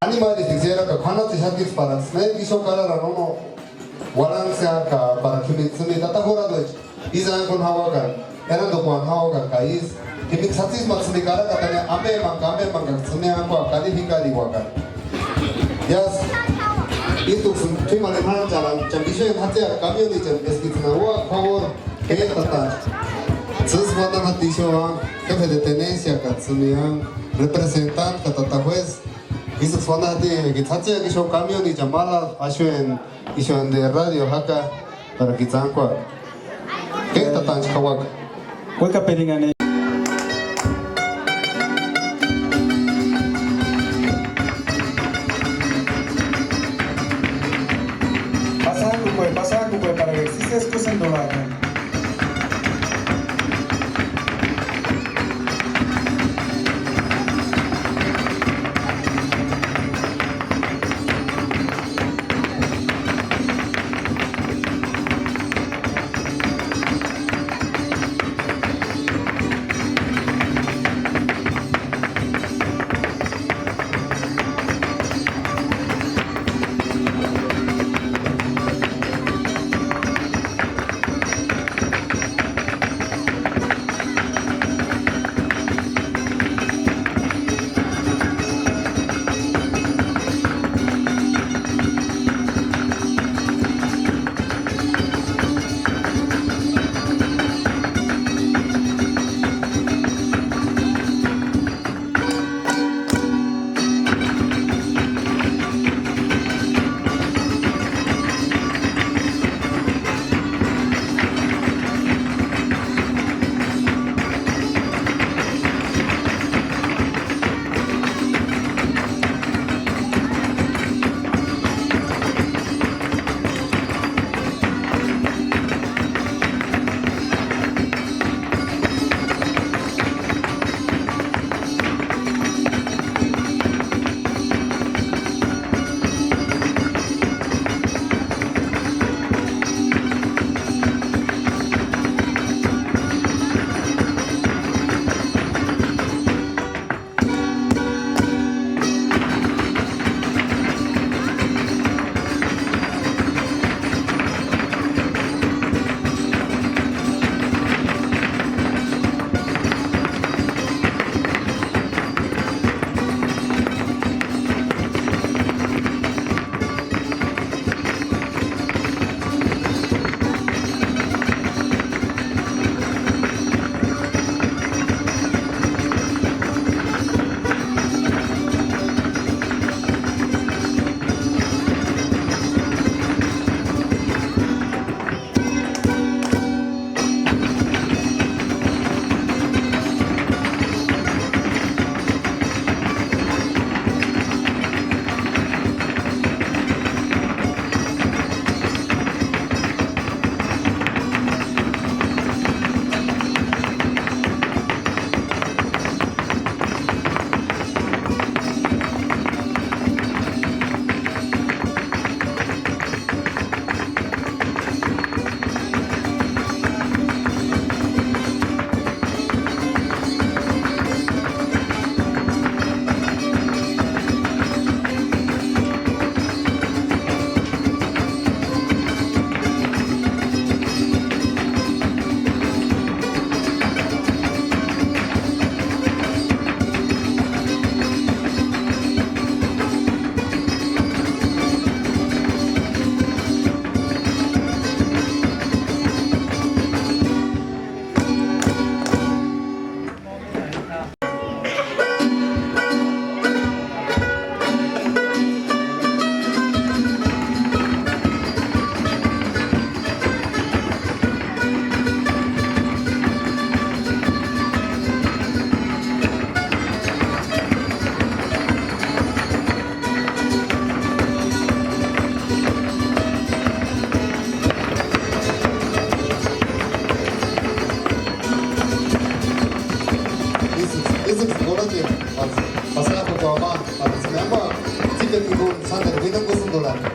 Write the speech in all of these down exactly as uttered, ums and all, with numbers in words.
Animalisï sieraka k'uanhatsexatiksï para, ne ixu karara nóno uarhantsïaka para k'imitsï tata juraduecha ísï ankuni jauaka, erandukuani jauaka ka ísï, k'imitsï satsismaksïni karakatani ambemanka ambemankaksï ts'ïni ankuaka k'anifikariuaka. Iásï, ístuksïni p'ímarheni jánhcharani, cháni ixueni jatsiaka kamionichani eskits'ïni uáka jauaka. Két'atani tsîsï uandani jatixu, jefe de tenencia ka ts'ïni anku, representante ka tata juez. Ísïksï uandani jatixu, jatsiaka ixu kamionichani málajtu axueni, ixuani de radio jaka, para k'itsï ankuaka. Két'atani jauaka. Uékaperinhani. Pasakukue, pasakukue, para que sí se escuchen durante. Ísïksï, ísïksï kurhacheni, pasakakua ma, pasakakua ma, tsípeni jinguni sánteru uinhakusïnturhani.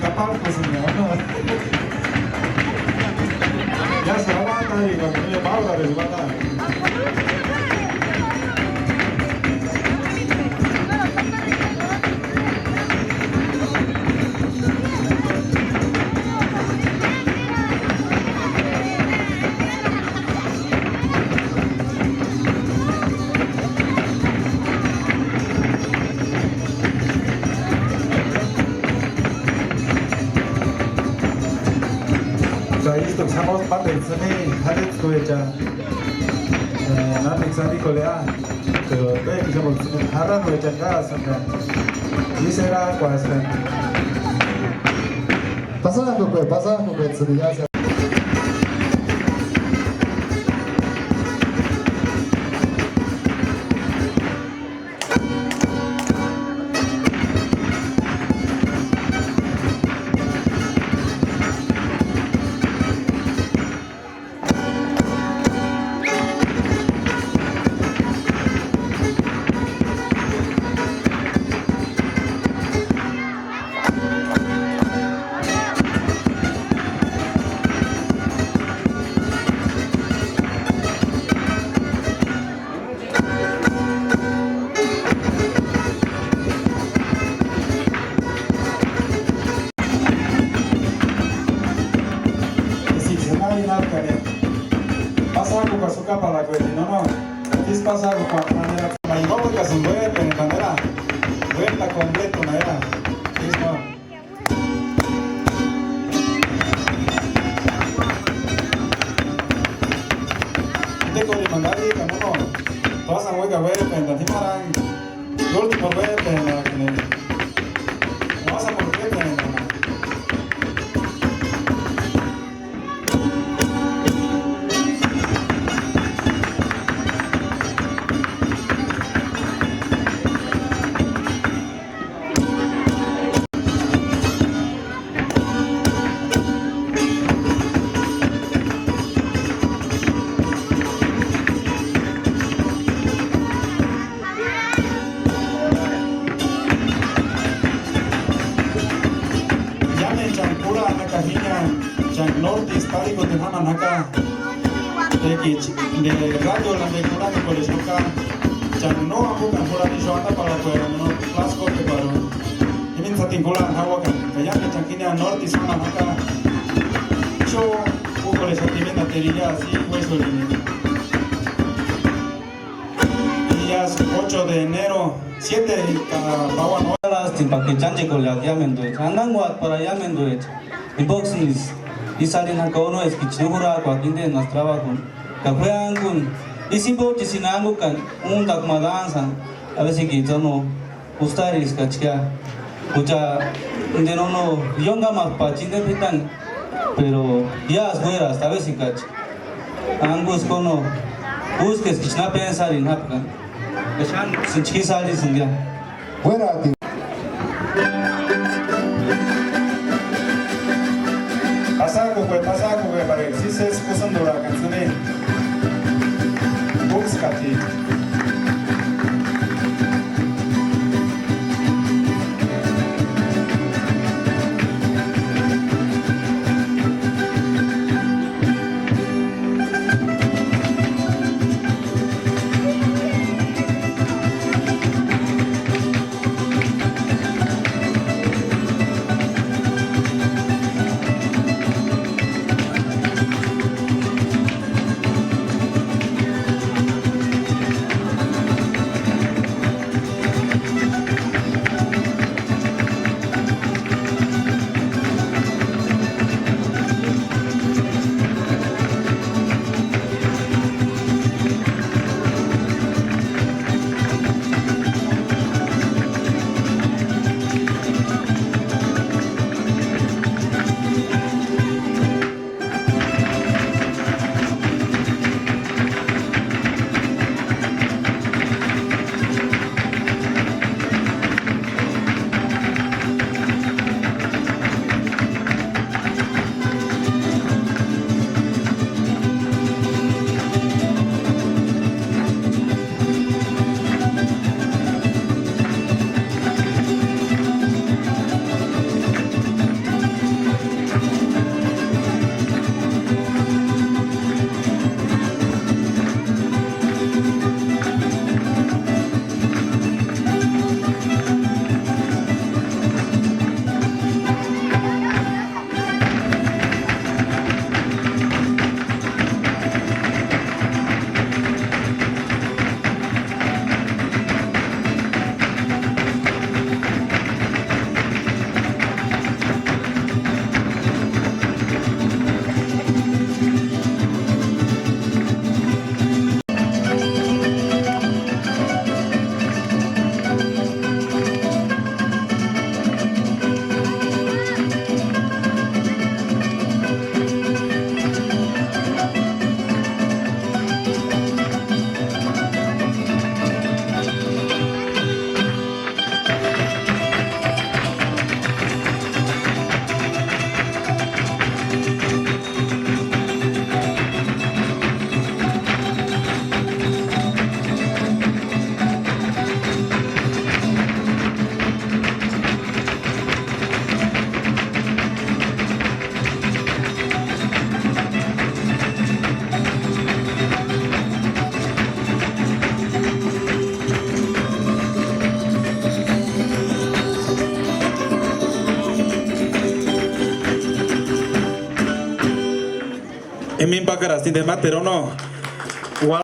Capaz, pues, no. Ya se va a matar y cuando me va a dar, se va a dar. Ka ístuksï jámasti máteru tsïni, járetkuecha, eh, náteksï arhikorhea, pero tékixamuksï jarharuechani ka asïnka, ísï erajkuaska. Pasajkukue, pasajkukue tsïni ya. Isi tsinari nápkani. Pasajkukua sukapalakueti, no, no. Isi pasajkukua manera. Mai no uékasïnti uérhentani manera. Vuelta completuna ya. Isi no. Itekorhimani arhijka, no, no. Pasani uékani uérhentani jimarani. Último uérhentani. Pasani uérhentani. Iámendu cháni kurhani jaka jiña, cháni norte istarikutini jámani jaka. Tekichi, de radio la de kurhani kuecha jaka, cháni no ambukani kurhani ixu andaparhakuerani no Plaza Coteparu. Jimini satini kurhani jauaka, ka iámendu cháni jiniani norte isï jámani jaka. Ixu úkorhexati imendateri ya, sí, uéxuerini. Días ocho de enero, siete ka pauani. Para que chánchekorheaka iámenduecha, andanguati para iámenduecha. Jimboksïnisï ísï arhini jaka, no eskichi no jurajkuaka inteni mástu trabajuni ka jueankuni. Ísï jimbochesïni angukani úntakua ma danzani, a veces que no. Ustariskachi ya. Jucha, nde no, no, iónkamapkachi inde p'itani, pero iásï uérasti a veces kachi. Angusï kono, úskeskichi na pensarini jápka. Ka xáni sïnchi ji sarhisïnga. Uérati. Pasakukue, pasakukue, para que sí sesi kusanduraka tsïni. Úkskati. Míni pakarasti inde máteru, ¿o no? Ua-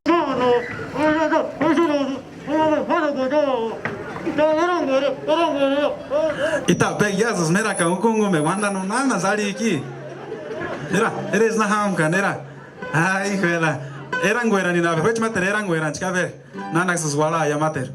Ita, pe iásïsï mérakani ukungume uandani, no nánasï arhijki. Era, eresï na jámkani, era. Ay, juela. Eranguerani, na, juéchi máteru eranguerani, chka, a ver. Nánasïsï uarhaia máteru.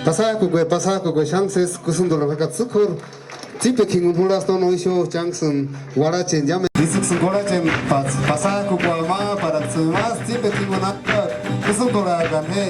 Pasakukue, pasakukue, xánksï sési kusundurhani jaka tsîkua k'óru. Tsípekua jinguni jurhasti nóno ixu chánksïni uarhacheni, iámendu isïksïni kurhacheni pats-, pasakukua ma paraksïni ma tsípekua jinguni aka kusundurhakani je.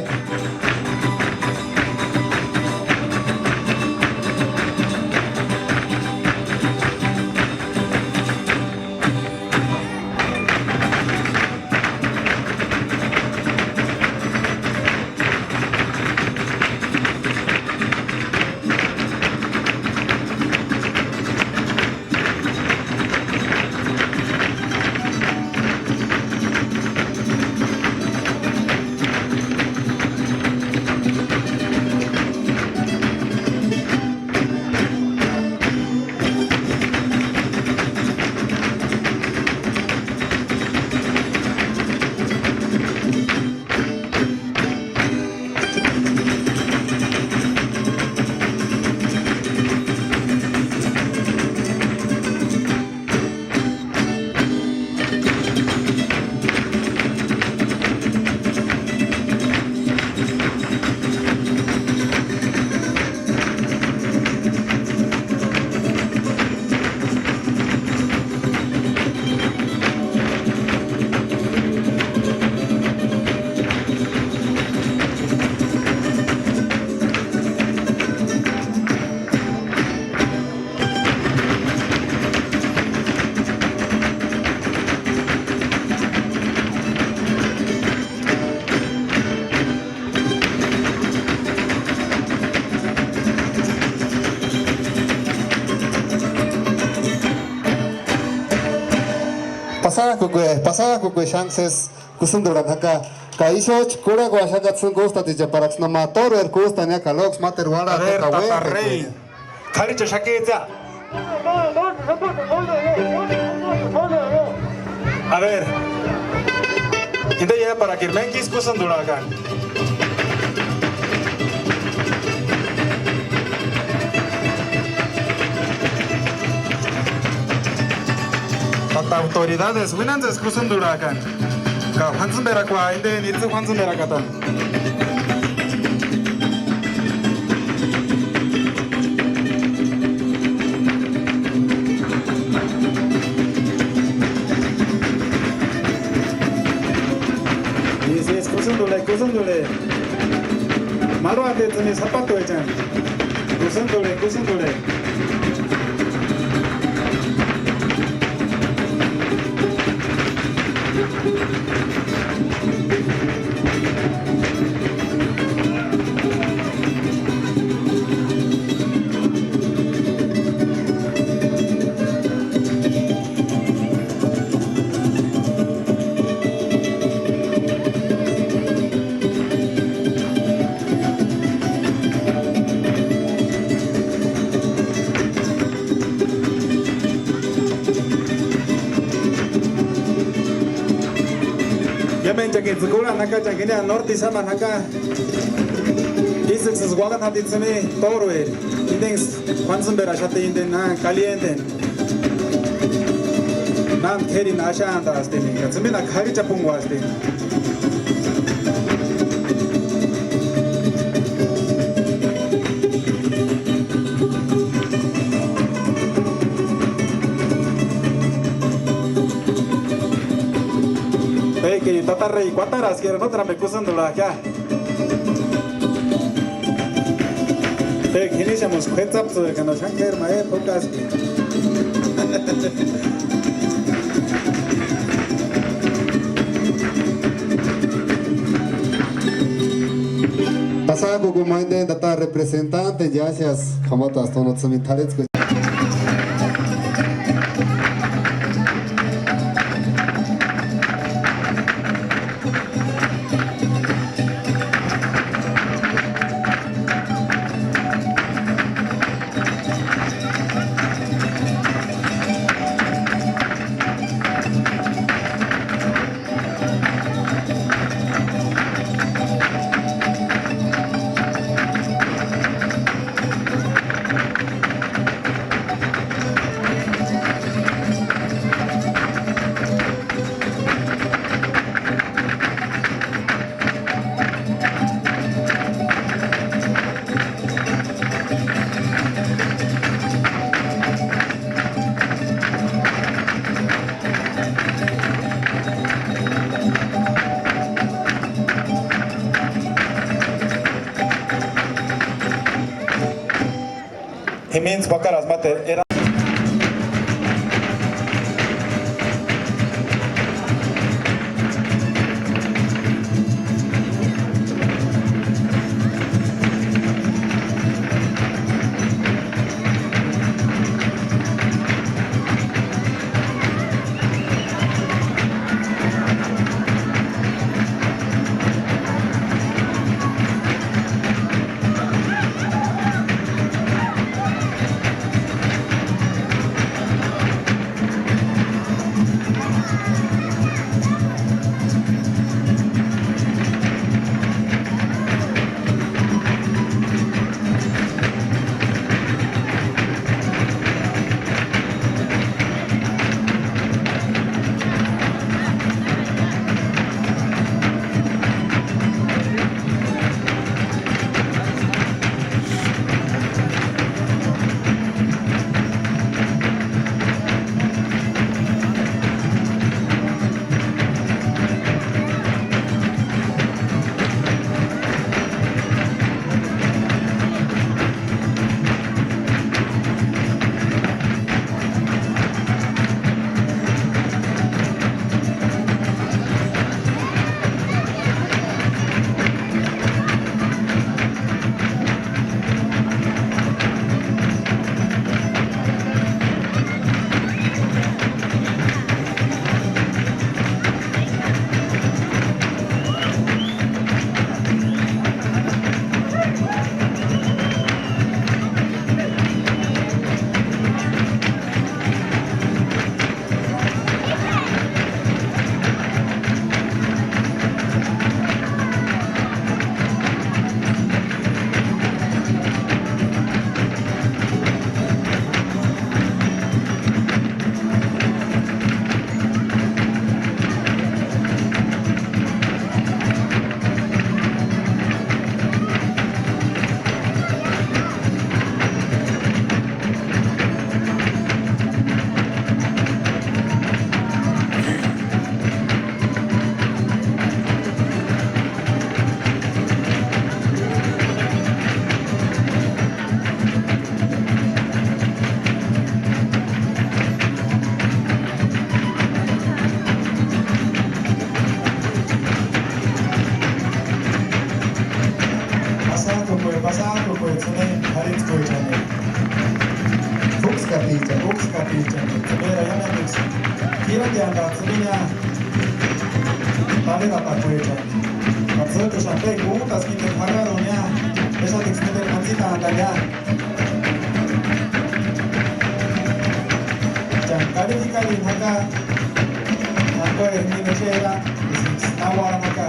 Pasakukue, pasakukue xánksï sési kusundurhani jaka, ka ixuchi kurhakuaxakats'ïni kústatichani paraksï nama tórhueri kústani ya ka lóksï máteru uarhati ka uéntekua. K'arhichaxakijtsï. A ver. Inde ya para que méntku isï kusundurhakani. Tata autoridades, uinhantsïsï kusundurhakani. Ka juantsïmberakua, indeni itsï juantsïmberakatani. Kusïndurhe. Marhuatejtsïni sapatuechani. Kusïndurhe, kusïndurhe. Iámendu chakentsï kurhani jaka, cha jiniani norte isamani jaka. Ísïksïsï uakani jatitsïni tórueri. Intenksï k'uantsïmberaxati inteni, na, calienteni. Náni k'érini axant'aastini ka tsïmina k'arhichapunguaasti. Eke tata rey, kuataraskera, nóteru ambe kusïndurhaakia. Eka, jinichamusï k'uetsaptsïkani xáni k'éri ma e p'ukaski. Pasakukuni ma inteni tata representante, gracias, k'amata astona tsïmini t'arhetskuecha. Jimintsï pakaraspti máteru era. Úkskatichani tsimera iámenduksï t'irendiantats'ï jimia tareratakuechani, ka ts'ïtuxani pék'untaskindeni jakarunia, exatiksï ménderu jantsitantania. Cháni kalifikarini jaka, antoeri jimini exera, eskiksï na uára jaka.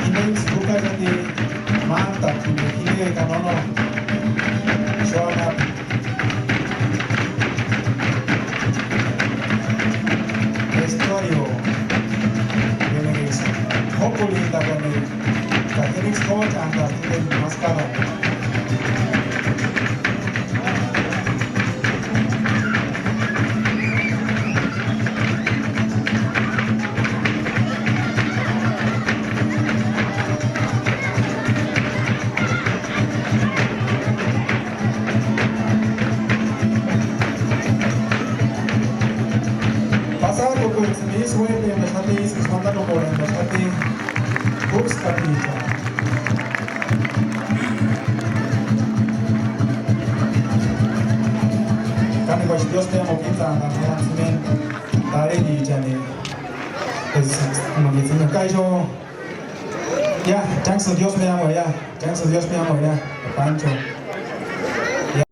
Inés, Lucas, Andy, Marta, Jimmy, Jimmy, Canono, Joana, Estorio, Benedicto, Hopuli, Dagani, Cajerix, Coach, and the student Mascara. Pasarkukuitsïni ísï uéntendaxati, ísïksï uandakorhendaxati, úkskaticha. Kanikuachi Dios te amo kintsantani, tsimeni tarhenichani. Pues, como que se me cayó. Ya, thanks to Dios me amo ya. Thanks to Dios me amo ya. Pancho. Ya.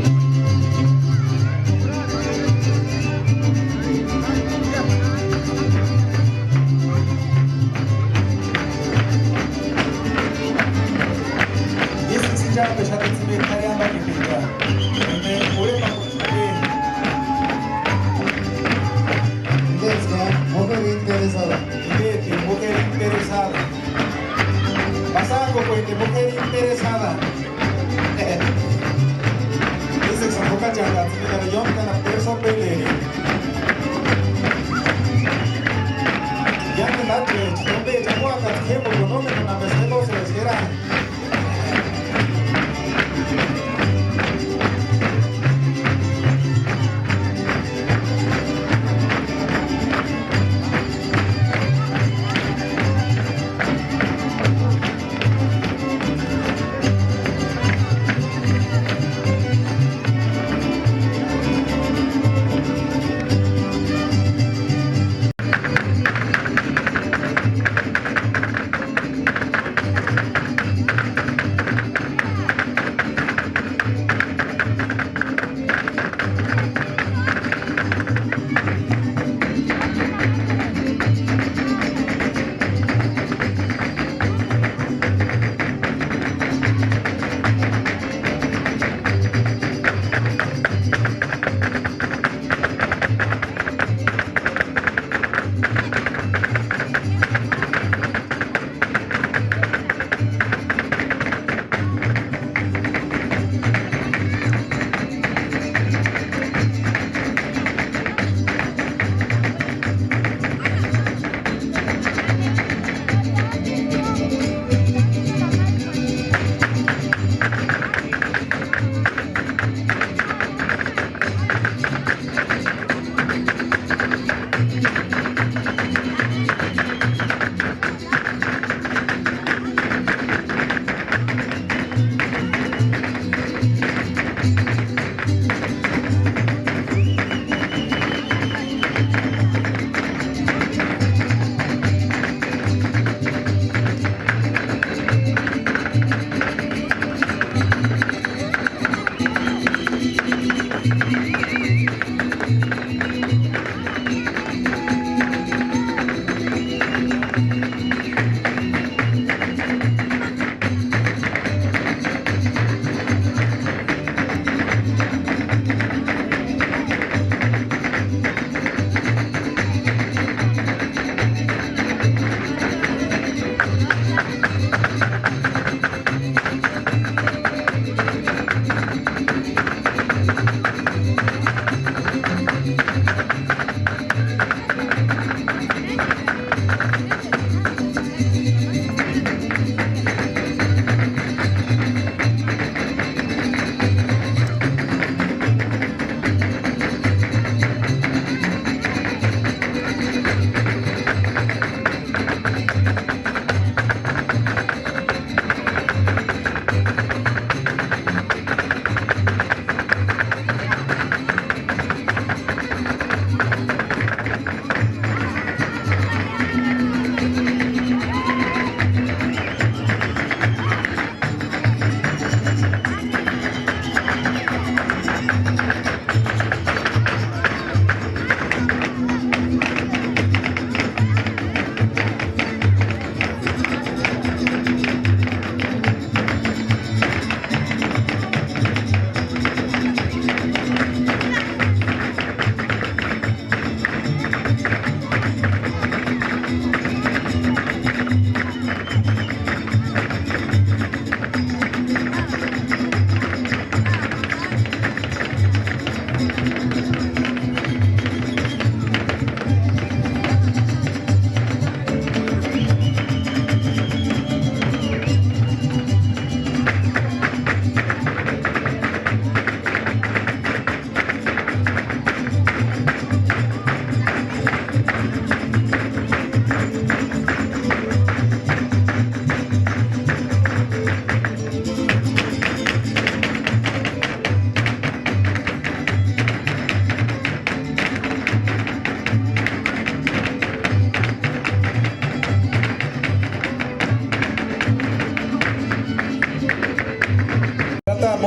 Ísïksï inchajpexati tsimeni tariambanipika. Urhepakua. Indeska, mujer interesada. Indeti, mujer interesada. Pasarkukuiti, mujer interesada. Ísïksï jukachantats'ïni, pero ióntki anapu teru sópeleri. Iámendu achecha, tómbecha, amboakatskua jémbo, no me conocen, no se los quiera.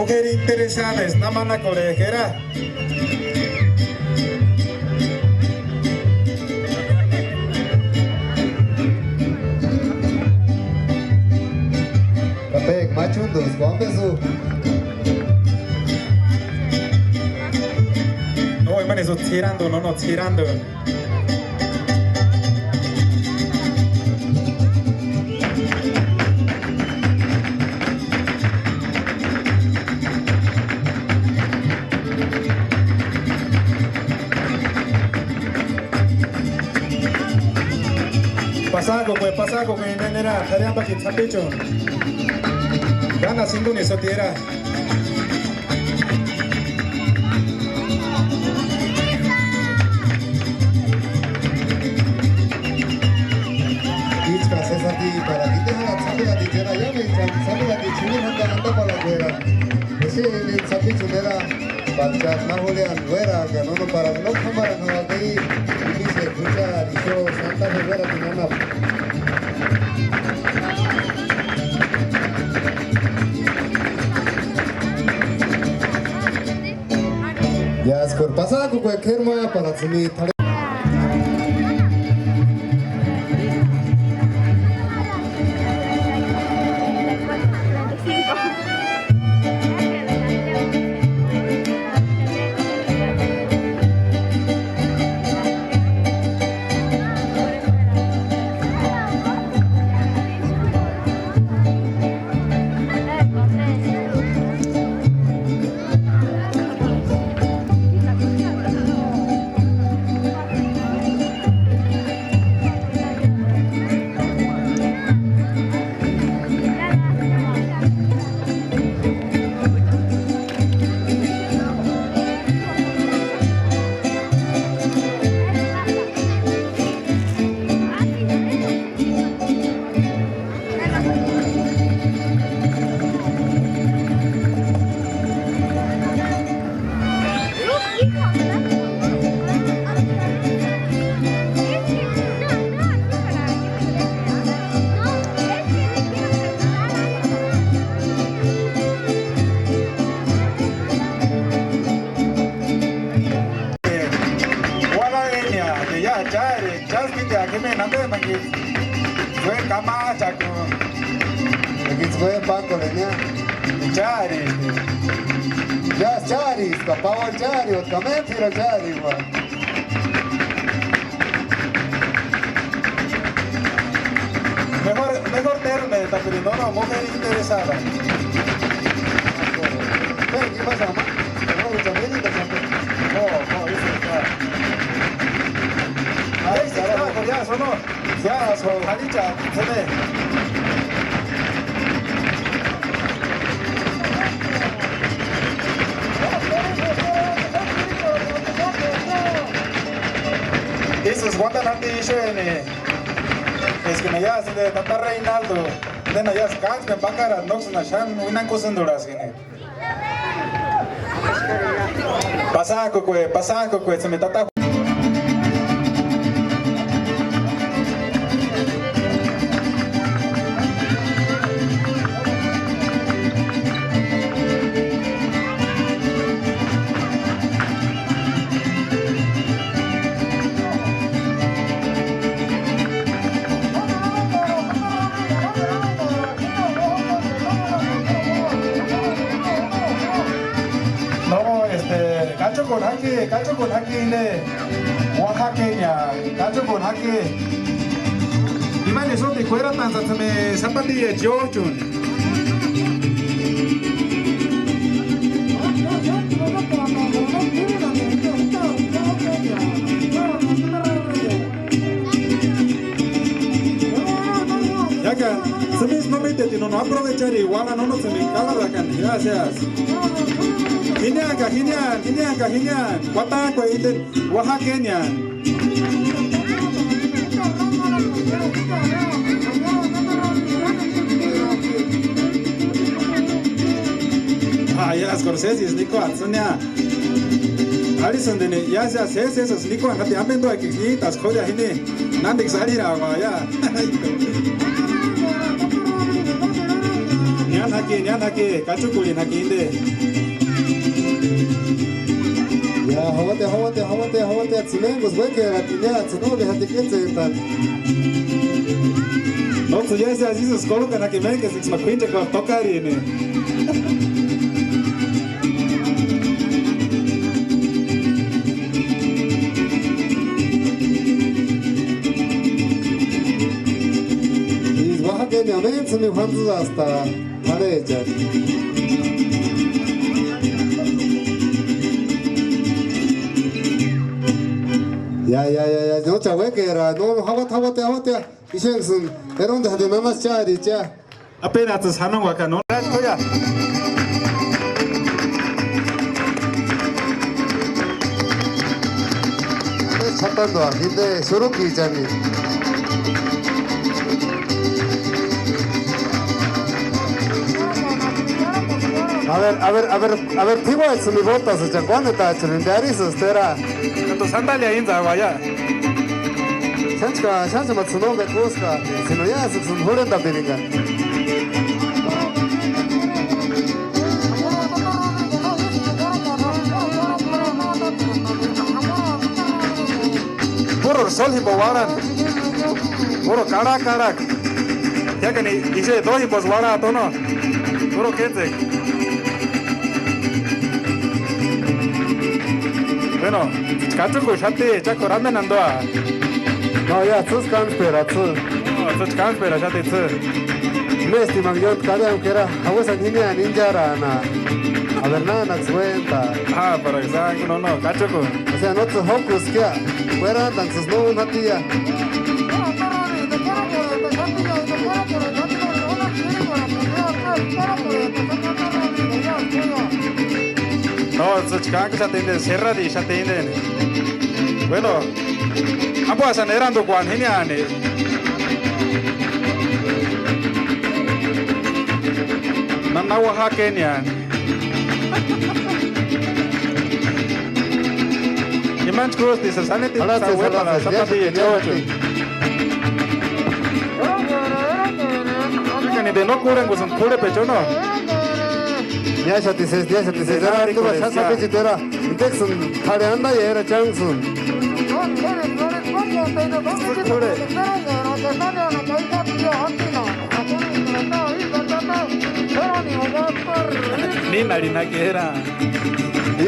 Mujer interesada, es na manakorhejki era. Ka péki ma chúnduska, ambesu? No, imani esu ts'iranduni, no, no, ts'iranduni. Pasakokue, pasakokue, inde nera, t'arhiampakiti sapichuni. Kána singuni sotira. Íchka sésati para ite jara samirati chera, ya me samirati chini jaka antaparhakuera. Ese ni sapichunera, para cha ma julian uera, ka no, no, para no k'amarani jaka i, imi se jucha, ixo, santa juera tinana. Ya, es por pasar con cualquier moda para asumir. Uára énea, ya, chári, cháspiti akeme nambe maki. Güey, kamachako. Ekitsï güey, pákorhenia. Chári. Ya, chári, ka Paul chári, o ka Memphiro chári, güey. Mejor, mejor térme, tapiri, no, no, mujer interesada. Ven, ¿qué pasa, mamá? No, no, no, eso está. Ahí está, ya, sonó. Ya, so, jalicha, se ve. Eso es Guantanamo, eso es, es que me ya se de tata Reinaldo. Nena ya se cancha, me pangara, no se na shan, uinan kusunduraskini. Pasakukue, pasakukue, tsïni tata. No, este, kachokuni jaki, kachokuni jaki inde. Oaxaqueña, kachokuni jaki. Imani sóntini kueratantatsïni zapatilla chóchuni. Yákani, sïmisï no mítetini no aprovechari uála nónotsïni kalarhakani, ya seas. Jinianka, jiniani, jinianka, jiniani, kuatankueni inde Oaxaqueñani. Ah, ya, Scorsese, nikuatsïnia. Arisïndini, ya seas, sésesi nikuani jati ambe enduakini níntaska k'ória jini. Nándiksï arhiraua, ya. Niáni jaki, niáni jaki, kachukurhini jaki inde. Ya, jauatea, jauatea, jauatea, jauatea, tsïmenkusï uékerati, ya, tsïnok'eri jatiki etsentani. Nóts'ï iásï, iásï ísïksï korhokani jaki méntku eskiksï ma k'uínchekuarhu tokarini. Ísï Oaxakeña méntsïni juantsïsï asta t'arhechani. Ya, ya, ya, ya, no cha uékera, no, no, jauatea, jauatea, jauatea. Ixenksïni, eronde jatini nanasï cháricha. Apenats'ïsï janonguaka, no. Gracias, Julia. Ch'atanduarhu jinde xurukichani. A ver, a ver, a ver, a ver, p'íuats'ïni botasï cha kuánetachani, de arisï estera. Ka tu sandalia íntsa vaya. Xánchka, xánchka ma ts'ïnonga kuska, sino iásïksïni jurhentapiringa. Púruru sóli jimbo uarhani. Púruru karhak'a karhak'a. Jiák'ani ixeri no jimbosï uarhati, ¿o no? Púruru kétseka. Bueno, kachukuxati, chák'u ramenandua. No, ya, tsîsï kántsperatsï. No, tsîsï kántsperaxati tsî. Imesï ma ióntki karhiani k'era, jauesïni jiniani íncharani. A ver, nánaksï uénta. Ah, para que sea, no, no, kachuku. O sea, nóts'ï jókuskia, kuerantanksïsï no úni jatia. No, tsîsï kántsperaxati inde, serradixati inde. Bueno, amboasïni erandukuani jiniani. Nana Oaxakeniani. Imani chkústi, saneti. Jalatsï, jalatsï, sapati, ya, echeochu. Ni de no kurhenkusïnti p'urhepecha, ¿o no? Niáxati sesi, niáxati sesi. Era, era, era, era, era, era, era, Inteksïni t'arhe andaiera chánksïni. Nínarhini jaki era.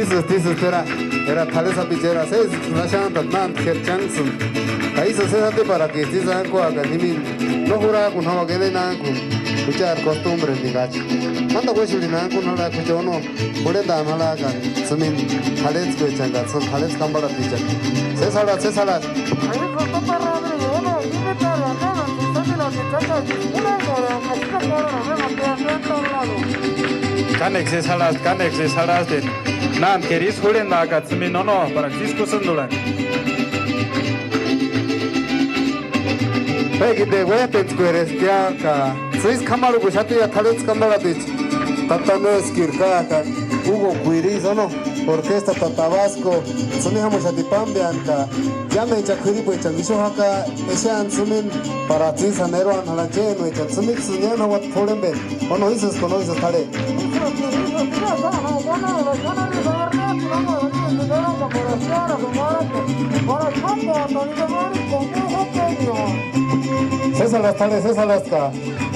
Ísïsti, ísïsti, era, era, t'arhe sapichera, sésisïksïni axant'ati nánti k'éri chánksïni. Ka ísï sési anteparakits'ï ísï ánkuakani jimini, no jurajkuni jauaka enenajkuni juchari kostumbreni kachi. Mánda uéxurhini jankuni jarhajka jucha, o no. Jurhentaani jarhajkani tsïmini t'arhetskuechani ka tsïni t'arhetsku kamparhatichani. Sési jarhasti, sési jarhasti. Kánekua sési jarhasti, kánekua sési jarhasti. Náni k'eri ísï jurhentaaka tsïmini, no, no, para que ísï kusïndurhani. Pékiti uéjpentskuerestia ka tsísï k'amarhukuxati ya t'arhetsku kamparhaticha. Tata Noeskiri ka, ka Hugo Kuiri, o no, orquesta Tata Vasco, tsïni jamuxati pámpeani ka iámendu cha k'uiripuechani ixu jaka, exeani tsïmini, para tsísï eroani jarhani chénuechani tsïmiksïni niáni jauati p'urhempeni. O no, ísïsku, no, ísïsku t'arhe. Sési jarhasti t'arhe, sési jarhasti ka.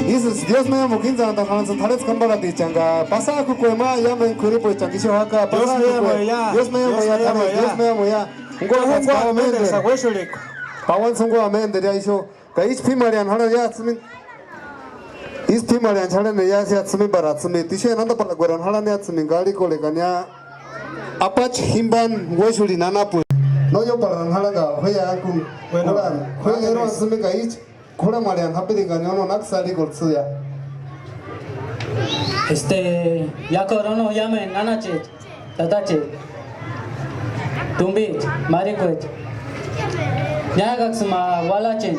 Ísïsï Dios me amo kintsantani jantsïni t'arhetsku kamparhatichani ka. Pasakukue ma iámendu k'uiripuechani ixu jaka. Dios me amo ya. Dios me amo ya, Dios me amo ya t'arhe, Dios me amo ya. Jungua, jungua, amenderi. Pauantsï jungua amenderi ya ixu. Ka ísï p'ímarheani jarhani ya tsïmini. Ísï p'ímarheani jarhani ya, ya tsïmini para tsïmini. Tixeni antapalakuerani jarhani ya tsïmini ka arhikorhekani ya. Apachi jimpani uéxurhini anapu. No ióparhani jarhani ka jueia akuni. Bueno, jueia eroani tsïmini ka ísï k'urhamarheani japirikani, o no, náksï arhikorhesï ya. Este, iákorhu, o no, iámendu anachecha. Tatache, tumbicha, marikuecha, niákaksï ma ualacheni,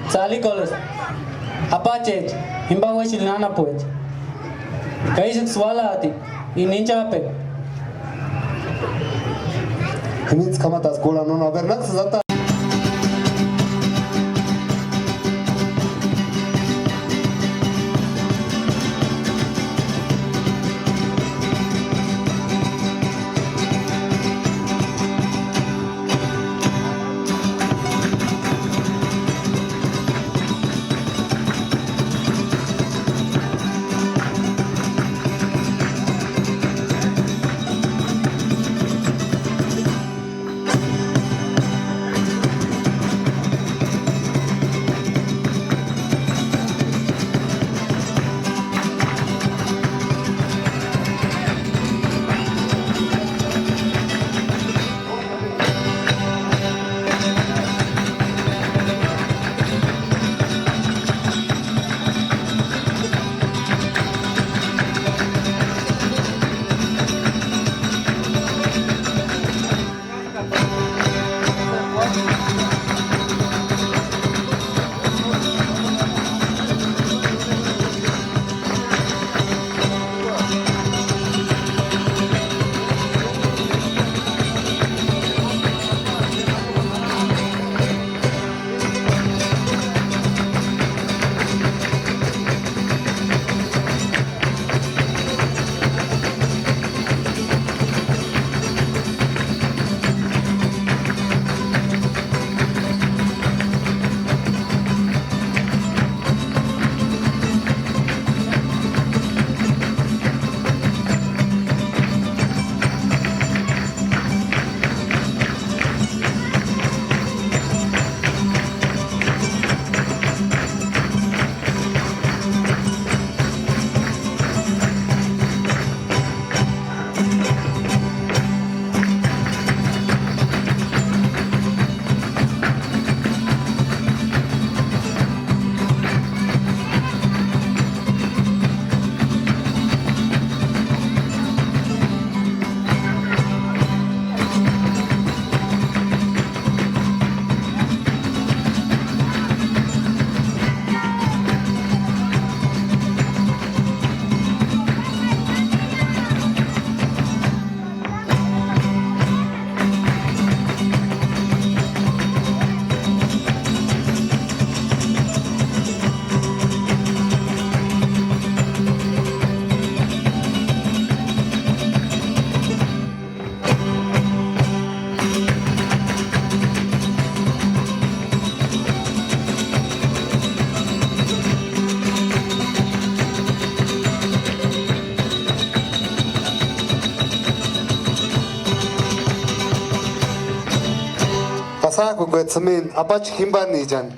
tsalikolesï, apachecha, jimpa uéxurhini anapuecha. Ka ísïksï ualati, ini inchapekua. Jimintsï k'amatasï kurhani, no, no, a ver, náksï tata. Sákukuetsï jimini apachi jimbanichani.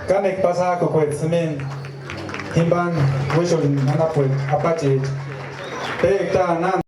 Kánekua pasajkukuecha jimini, jimbani uéxurhini anapuecha apachecha. Péktaa náni.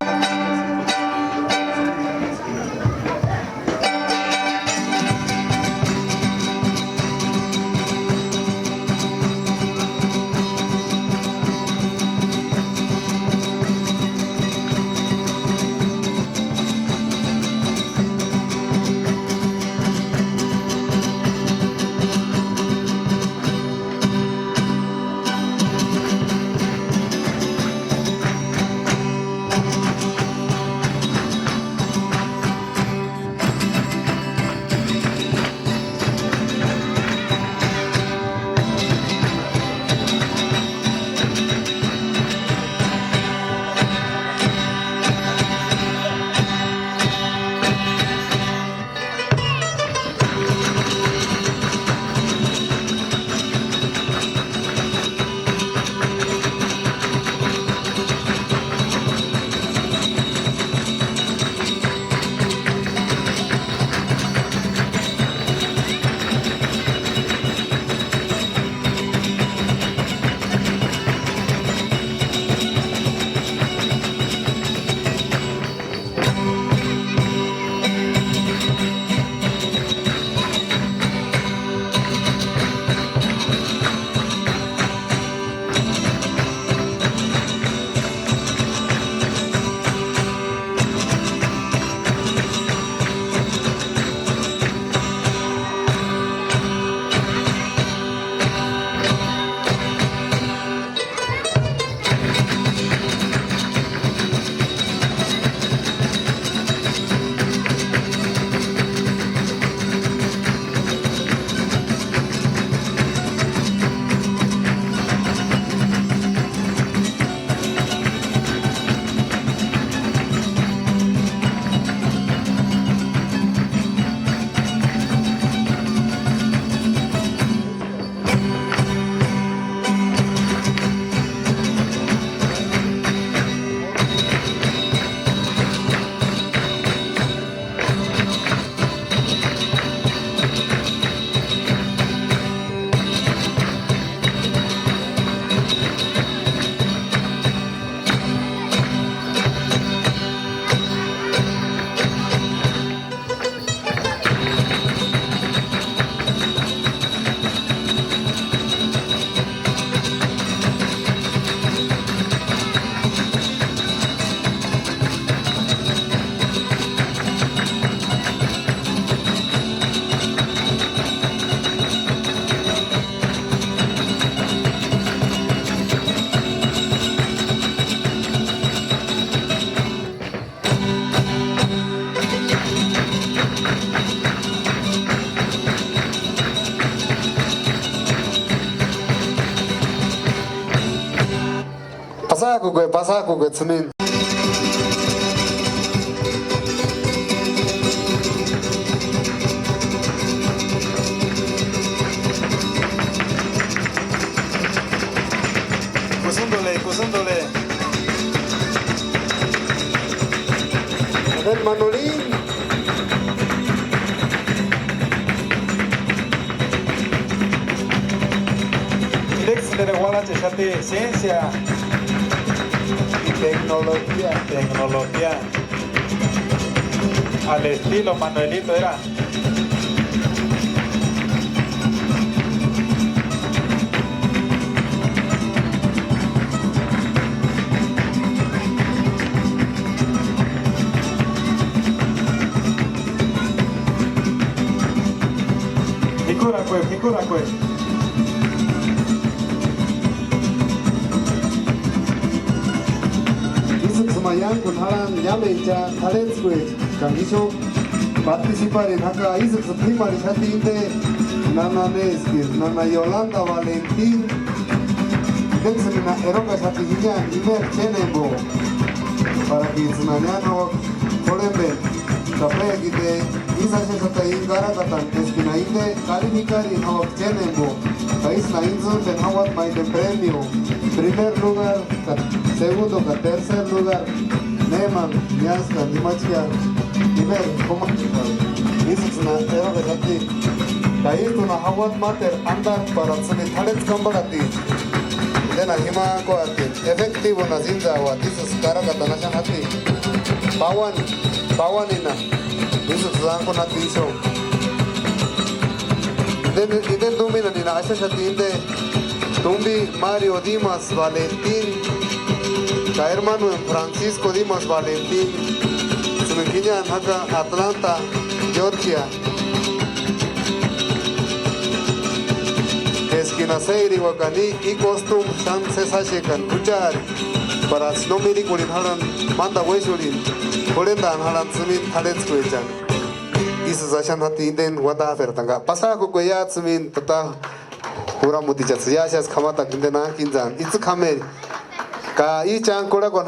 Pasakukue, pasakukue tsïmini. Kusundule, kusundule. A ver, Manolín. Ireksï nere uarhachexati ciencia y tecnología, tecnología. Al estilo Manuelito era. P'ikurakue, p'ikurakue. Ísïksï ma iánkuni jarhani iámendu cha t'arhetskuecha ka ixu participarini jaka, ísïksï p'ímarhixati inde nana neskiri, nana Yolanda Valentín. Indekua sïmina erokaxati jiniani imeri chénjembo, para que itsïni nani jauaka jurhembeni. Ka pékite ísï axexati íni karakatani eskini inde kalifikarini jauaka chénjembo, ka ísïni intsïmpeni jauati ma inde premio, primer lugar ka segundo ka tercer lugar. Némani niáskani imachkia imeri k'umanchekuarhu, ísïksïni erokaxati. Ka ísïni jauati máteru andarhu para tsïni t'arhetsku kamparhaticha. Indeni jimankuati, efectivonasï íntsauati, ísïksï karakatani axani jati. Pauani, pauanina, ísïksï ankuni jati ixu. Indeni, indeni tuminanina axaxati inde tumbi Mario Dimas Valentín ka hermanueni Francisco Dimas Valentín, tsïni jiniani jaka Atlanta, Georgia. Eskini asïriuakani i costumbre xáni sési jáxekani juchari, para si no mirikurhini jarhani, mántani uéxurhini, jurhentani jarhani tsïmini t'arhetskuechani. Ísïksï axani jati indeni uandaferatani ka pasakukue ya tsïmini tata. Juramutichaksï iáxasï k'amatani inde nák'intsani itsï k'ameri. Ka íchani kurhakuani.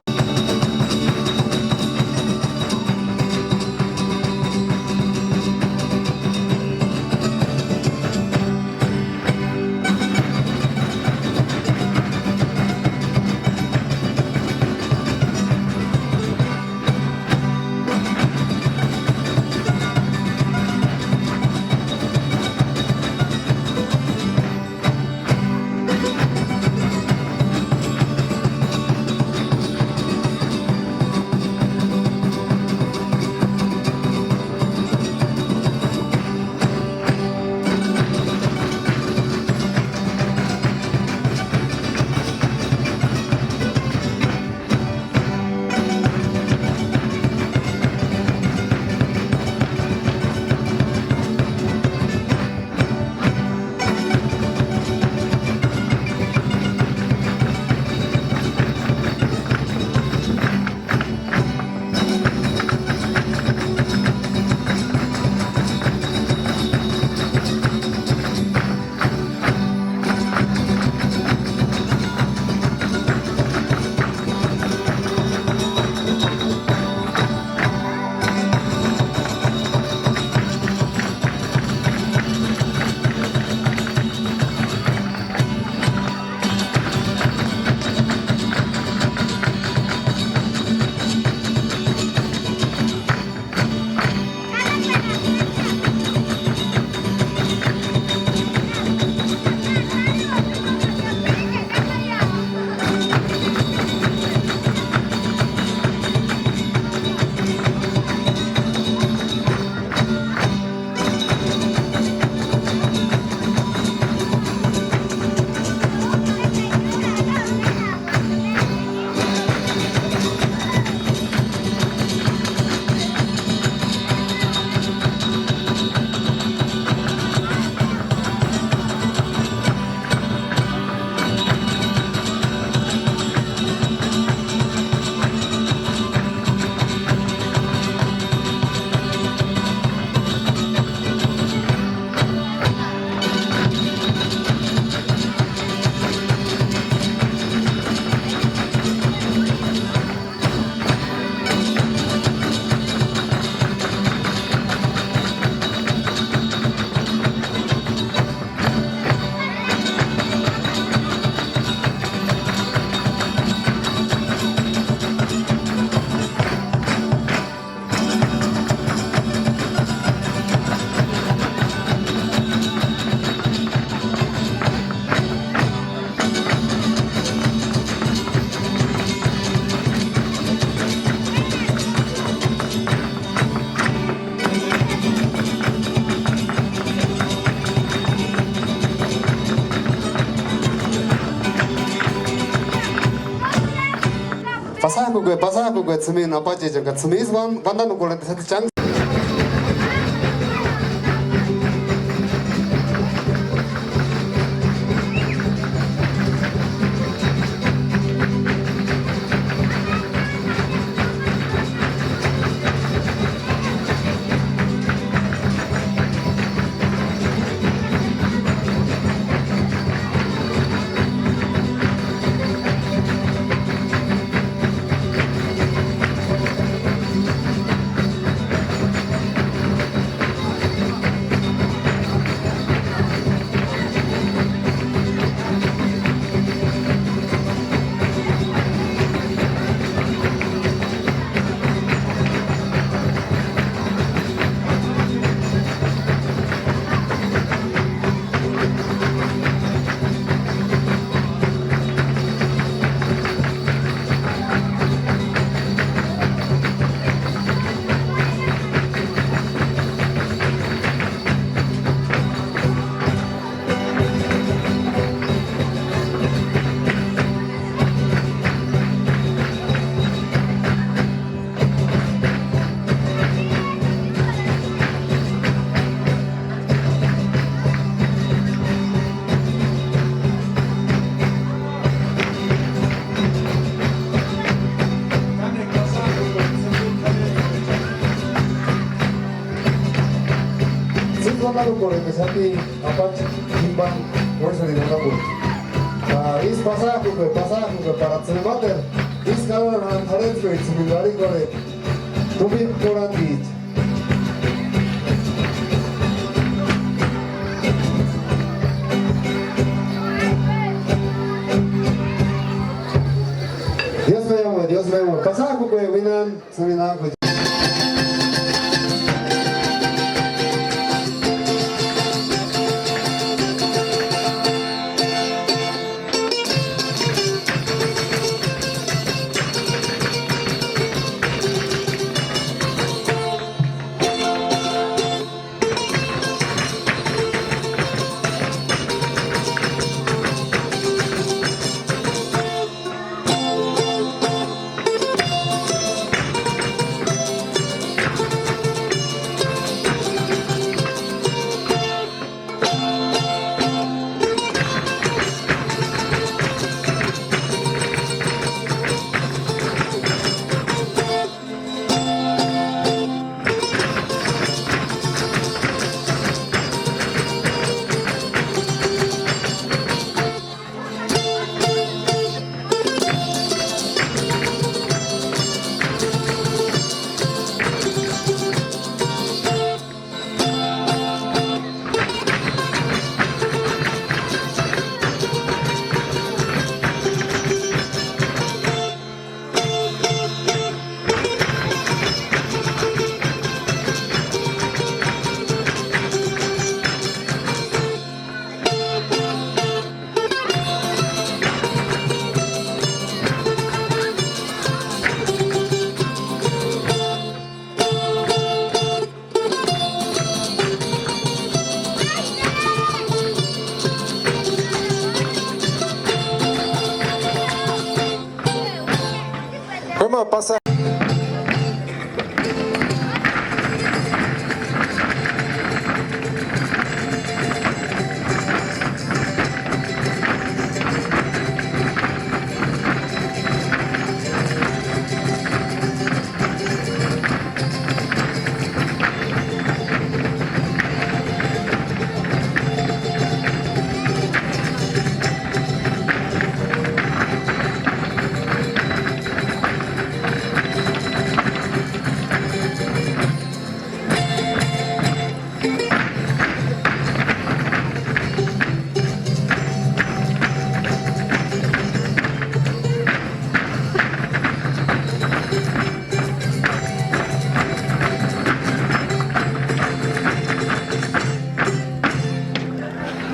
Pasaakukuatsï jimini apachichani ka tsïmini ísï uan-, uandanukorhentixati chánksï. Tsïtsï uandarukorhentixati apachi jimba uésïri uandakuecha. Ka ísï pasaakukuecha, pasaakukuecha para tsïni máteru ísï karhani t'arhentskua tsïni arhikorheni tumbi kurhanticha. Dios me amo, Dios me amo. Pasaakukuecha uinani. Kómu pasa.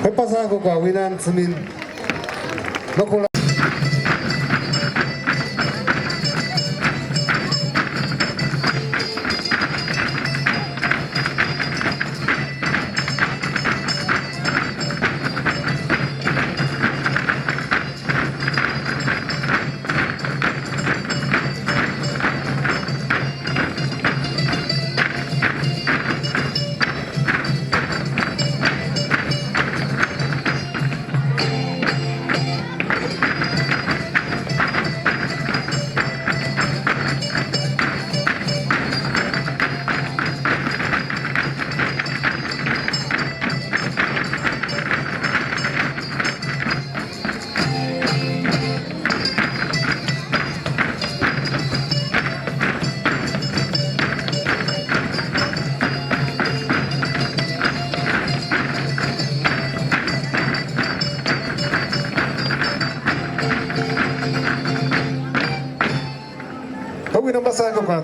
K'uéri pasak'ukua uinhantsïni. No kurha-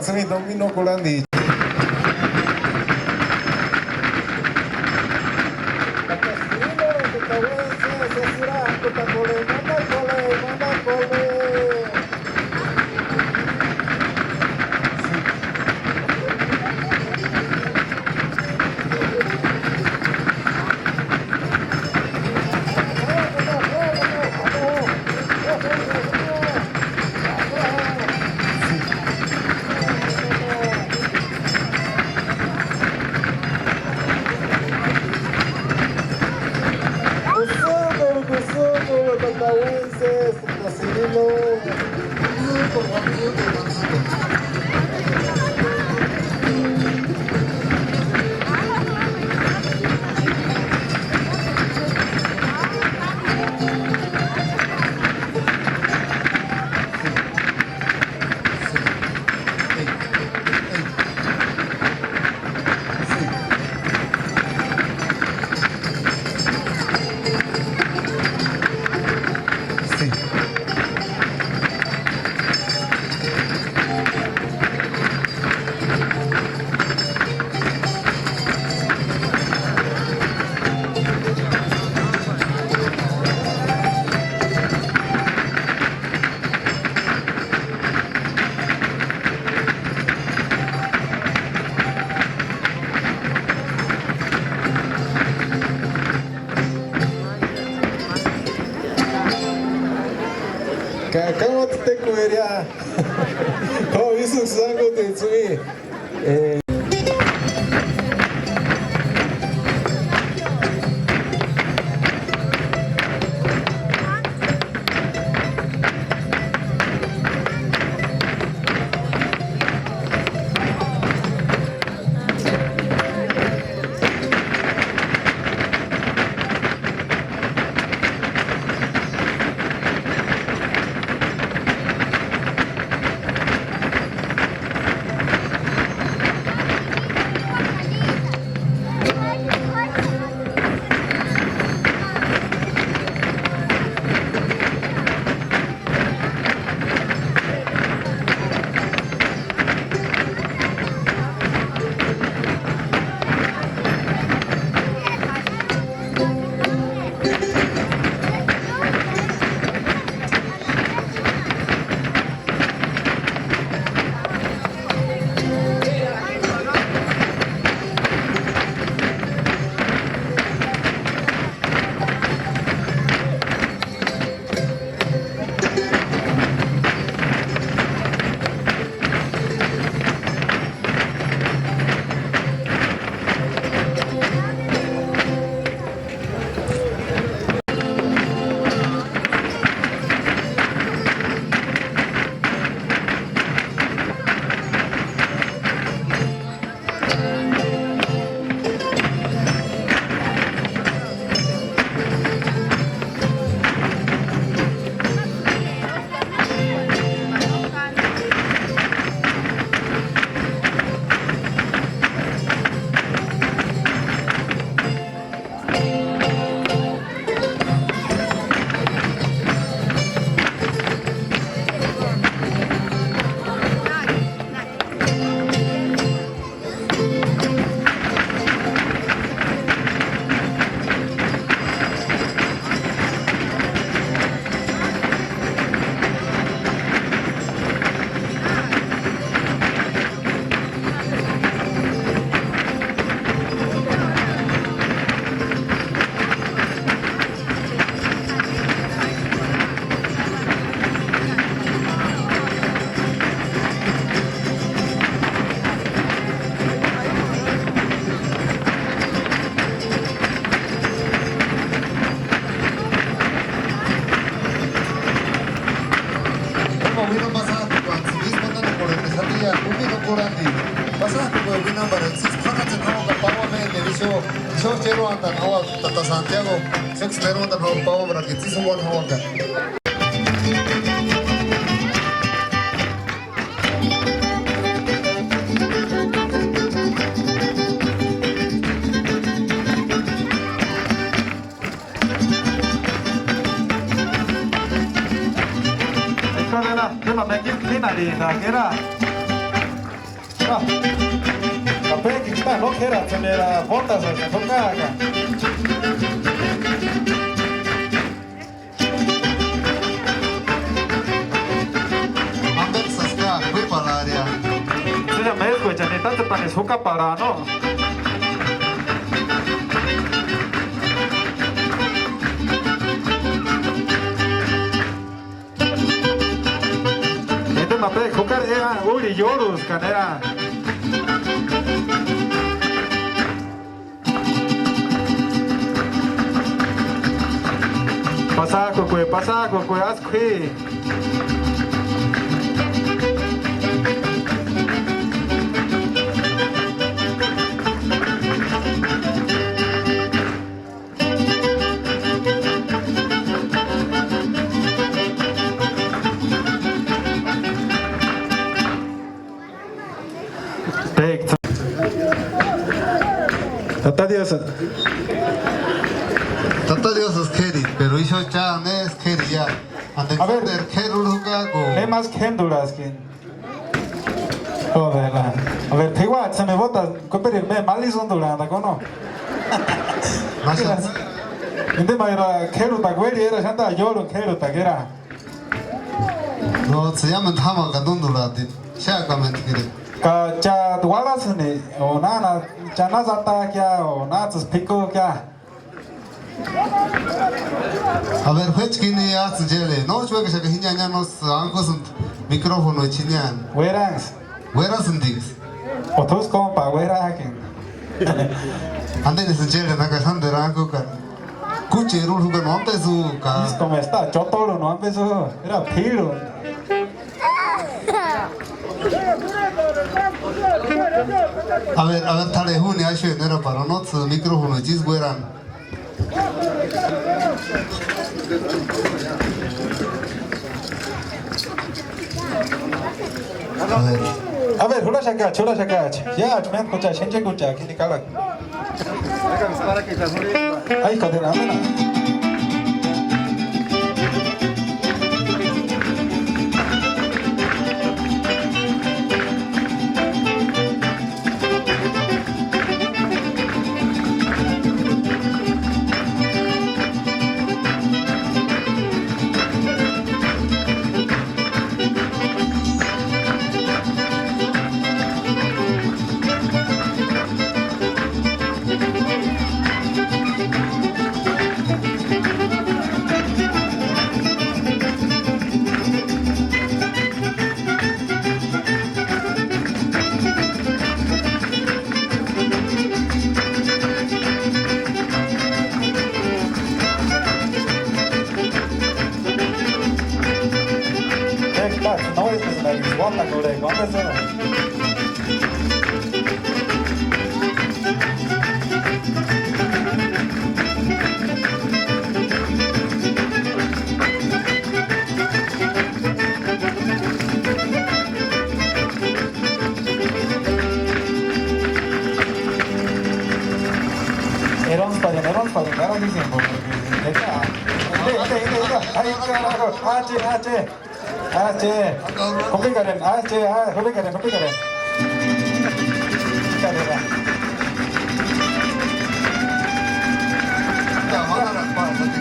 Sïni dominio kurhandicha. Kusúkuru, kusúkuru, tata Wences, tata Cirilo. Ka, kamatsï tekueria. K'o, ísïksï sángutini tsïni. Eh. Bueno, bueno, pasando, Juan, sí, es mandando por el Satilla, un vino por Andy. Pasando por el vino para el Cis, págate, no, la pago, me, le dijo, yo quiero andar, no, tata Santiago, sextero, no, pago, para que sí se vuelva a Esto de la, de la Mekis Lina, Lina, que era. Ka péjkiksï no k'érati sánteru bótasï no káaka. Ambeksï ka k'uíparharia. Sínha méskua cha nitatsepani jukaparhaa, ¿no? Inde ma pe jukari ea úri ióruskani ea. Pasajkukue, pasajkukue, asï k'uí. Tata Dios. Tata Dios es k'éri, pero ixu cha ne es k'éri ya. A ver, Alexander, k'éri urhuka ko. ¿Qué más k'éndurhaski? Joder, a ver, p'iuatsï me botas, ¿cómo me mali sóndurhantaki o no? Inde ma era k'érutakua uéri era, xántani ióru k'érutakua era. No, se llama Tama Kadundurati. Sea kamentkire. Ka cha uarhasïni, o nána, cha násï atakia, o náts'ïsï p'ikukia. A ver, juéchi k'ini iáts'ïni chéle. No, chuékixaka jini aña nósï ankusïnti micrófono chiniani. Ueranksï. Uerasïntiksï. O t'úsï kómpa, uerak'eni. Antenisïni chéle, naka sánteru ankukani. Kúcheri urhukani, ¿no ampesï úka? Ísku me está, chotorhuni, ¿no ampesï úka? Era p'íru. A ver, a ver, t'arhe júni axueni, era para nóts'ï micrófono chisï uerani. A ver. A ver, jurhaxakachi, jurhaxakachi. Iáchka méntku kucha, xenchekucha, k'ini karhakua. Ay, cadena, amena. Esta, no es necesario, guarda, corre, guarda, eso. Erónspari, erónspari, carajo, dicen, porque, ay, carajo, ah, che, ah, che. Ah, che. Jupikaren, ah, che, ah, jupikaren, jupikaren. Jupikaren, ah.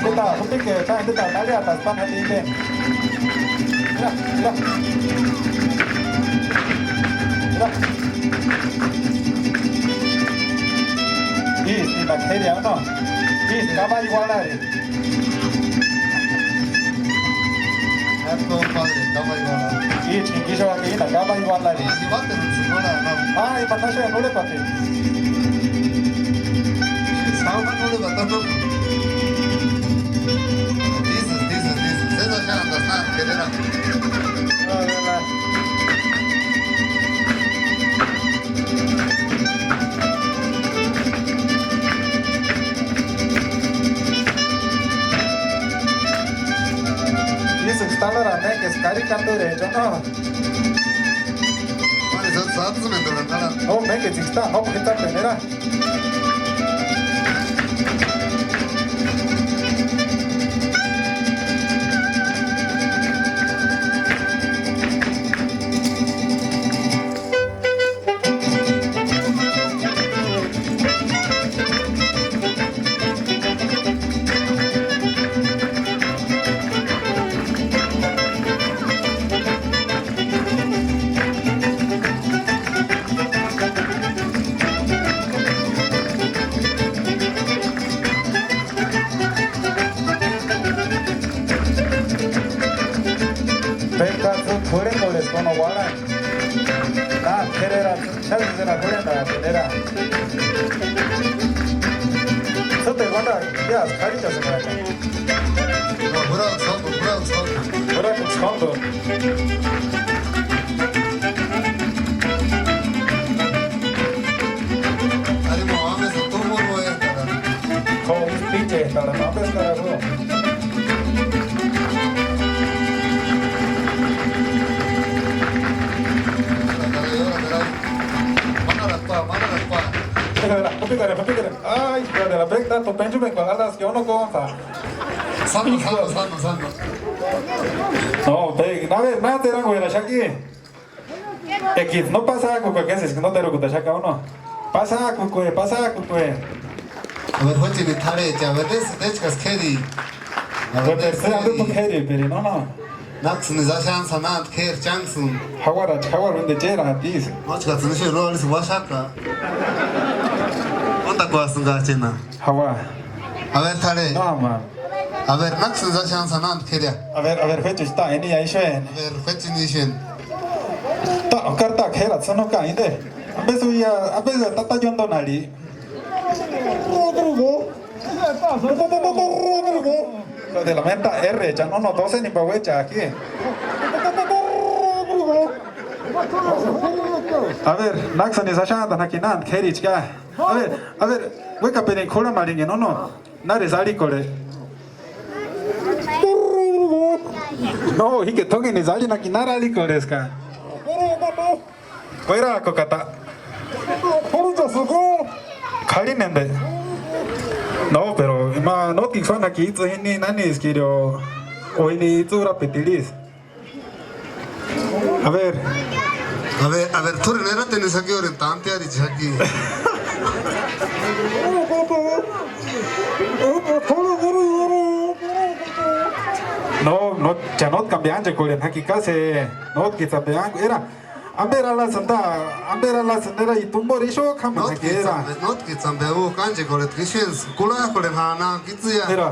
Jupika, jupike, ta, jupika, tali atas, pa, jupike. Mira, mira. Mira. Ii, ni bacteria, ¿o no? Ii, kama igualari. Acto padre, kama igualari. Ii, chingisho, aquí, la kama igualari. Ah, si va, pero si no la, no. Ah, y para no se anule, papi. Sama no le va tanto. Dices, dices, dices. Eso ya no está, que era. Ísïksï tánharani mékesï karikateri, ¿no? Juánu sátsïmenturhani tánharani. No, méketsïksï ta, no, k'uitsapenera. Era, era, era. Sóteru uandari, iásï k'arhichasïnga. No, jurajku sóntku, jurajku sóntku. Jurajku sóntku. Ari, no, ambe sóntku, no, no, eh. K'óru, pinche, para no pescar. Mandarakpa, mandarakpa. Ay, hijo de la pekta, tu penchumekua alaskia, ono konta. Sano, sano, sano, sano. No, pe, a ver, nada te erango era shaki. Ekis, no pasa, kukue, que es que no te lo cuta shaka, ono. Pasa, kukue, pasa, kukue. A ver, juechini t'arhecha, a ver, des, dechkas k'éri. A ver, tercera vez tu k'éri, pero no, no. Náksïni axansï anandi k'éri chánksïni. Jauarachi, jauara uénde chéraati isï. Nóchkats'ïni ixu erori isï uaxaka. Óntakuasïnga chena. Jaua. A ver, t'arhe. No, ma. A ver, náksïni axansï anandi k'éria. A ver, a ver, juechu está, eni ya ixueni. A ver, juechini ixueni. Ta, karta, k'éra, sono ka, inde. Ambe suya, ambe suya, tata yondonari. Rodrigo. De la menta R, ya no, no, doce ni pa huecha aquí. A ver, náksïni axantani jaki nandi k'érichka. A ver, a ver, uékapeni k'urhamaringa, no, no. Nárisï arhikorhe. No, jíkeni t'óngenisï arhini jaki nári arhikorheska. Kuerakukata. K'arhinende. No, pero ima nótkiksï uánaki itsï jini nániskiri o jini itsï urapiti irhisï. A ver. A ver, a ver, t'úrini erateni xaki orini tantearichexaki. No, no, cha nótki ambe ánchekorheni jaki kase. Nótkitsï ambe ángu, era. Amberi alasïnda, amberi alasïnda, era, i tumbori ixu k'ámani jaki, era. Nótkitsï ambe, nótkitsï ambe u k'ánchekorheni ixueni kurhajkorheni jana kitsï ya. Era.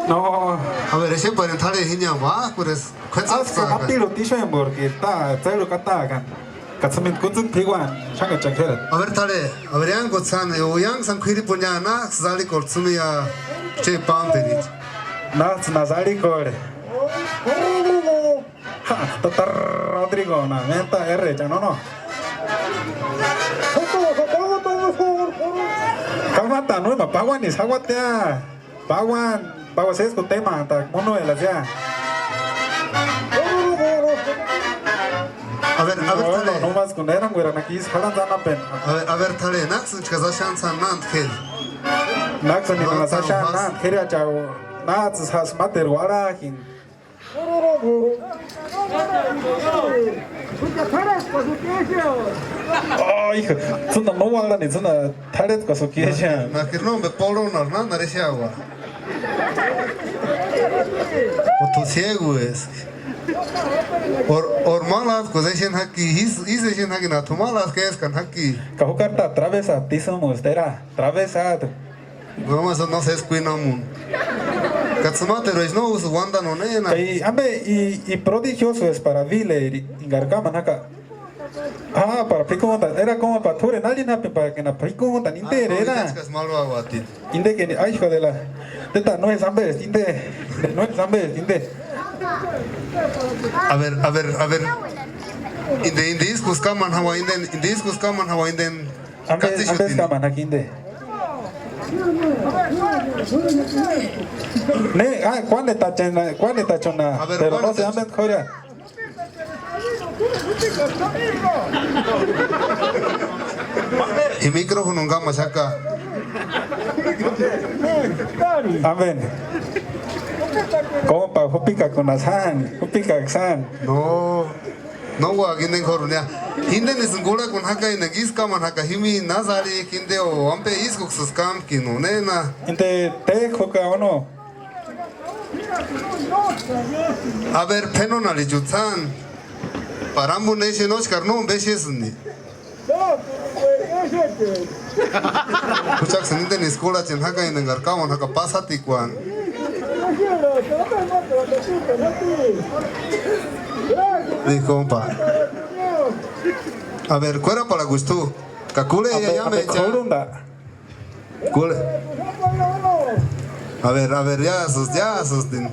No. A ver, exeparini t'arhe jini ambe, ah, kures. K'uetsï. Aska apirhuti ixueni porque ta, tsérhu katakani. Ka tsïmintku kutsïkua p'iuani, xáni ka cha k'érati. A ver, t'arhe, a ver, iángutsï sáni, o iángu sáni k'uiripuni ya, náksï arhikorhe tsïmia, che pámpericha. Náksï náksï arhikorhe. Ja, tata Rodrigo, na, menta R, cha, no, no. Kamata, no, ma, pauanisï jauatia. Pauani, pauani sésku témant'a'aka Manuela ya. A ver, a ver, no, t'arhe. No, no más con eran, güera, nakis, jalan zanapen. A ver, a ver, t'arhe, náksïni chka sáxani sanandi k'éri. Náksïni no, ka sáxani sanandi k'éri, achau, náts'ï sásï máteru uarhajini. Ay, hija, tsîna no uarhani, tsîna t'arhetkuasï ukiaxani. Na, na, k'eri nómbe polonarhu nánari exeaua. O t'u ciego eski. Or, or malajkuasï exeni jaki, ísï, ísï exeni jaki, na t'u malajku eskani jaki. Ka jukari ta travesa tisümusti, era, travesadu. No, eso no sé, es cuinamuni. Ka tsïmateruecha no úsï uandani o néna. Ka i, ambe, i, i prodigioso es para vileri, ingari kamani jaka. Ah, para p'ikuntani, era como para t'úreni arhini jápeni para que na p'ikuntani interi, era. Ínchkasï maluauati. Indekeni, ay, hijo de la, teta, no es ambe, inde, no es ambe, inde. A ver, a ver, a ver. Inde, inde ískusï kamani jaua, inde, inde ískusï kamani jaua, inde. Ambe, ambe kamani jaki inde. Ne, ah, kuánetachona, kuánetachona. A ver, pero no sé, kuánetachona. Ambe k'ória. Y micrófono kamaxaka. Amén. Compa, jupikakuna sáni, jupikaka sáni. No. No úaka indeni k'óruni ya. Indenisïni kurhakuni jaka eneka ísku kamani jaka jimini násï arhijka inde o ampe ískuksïsï kámkini o néna. Inde ték'u juka o no. A ver, p'enonharhichut'u sáni. Para ambuni exeni nóchkari nómpe exesïni. Juchakasïni indeni iskurhacheni jaka enka kamani jaka pasatikuani. Ni compa. A ver, kueraparhakusti t'u. Ka kurheia. A ver, a ver, iámentu cha. K'urhunta. Kurhe. A ver, a ver, iásïsti, iásïstini.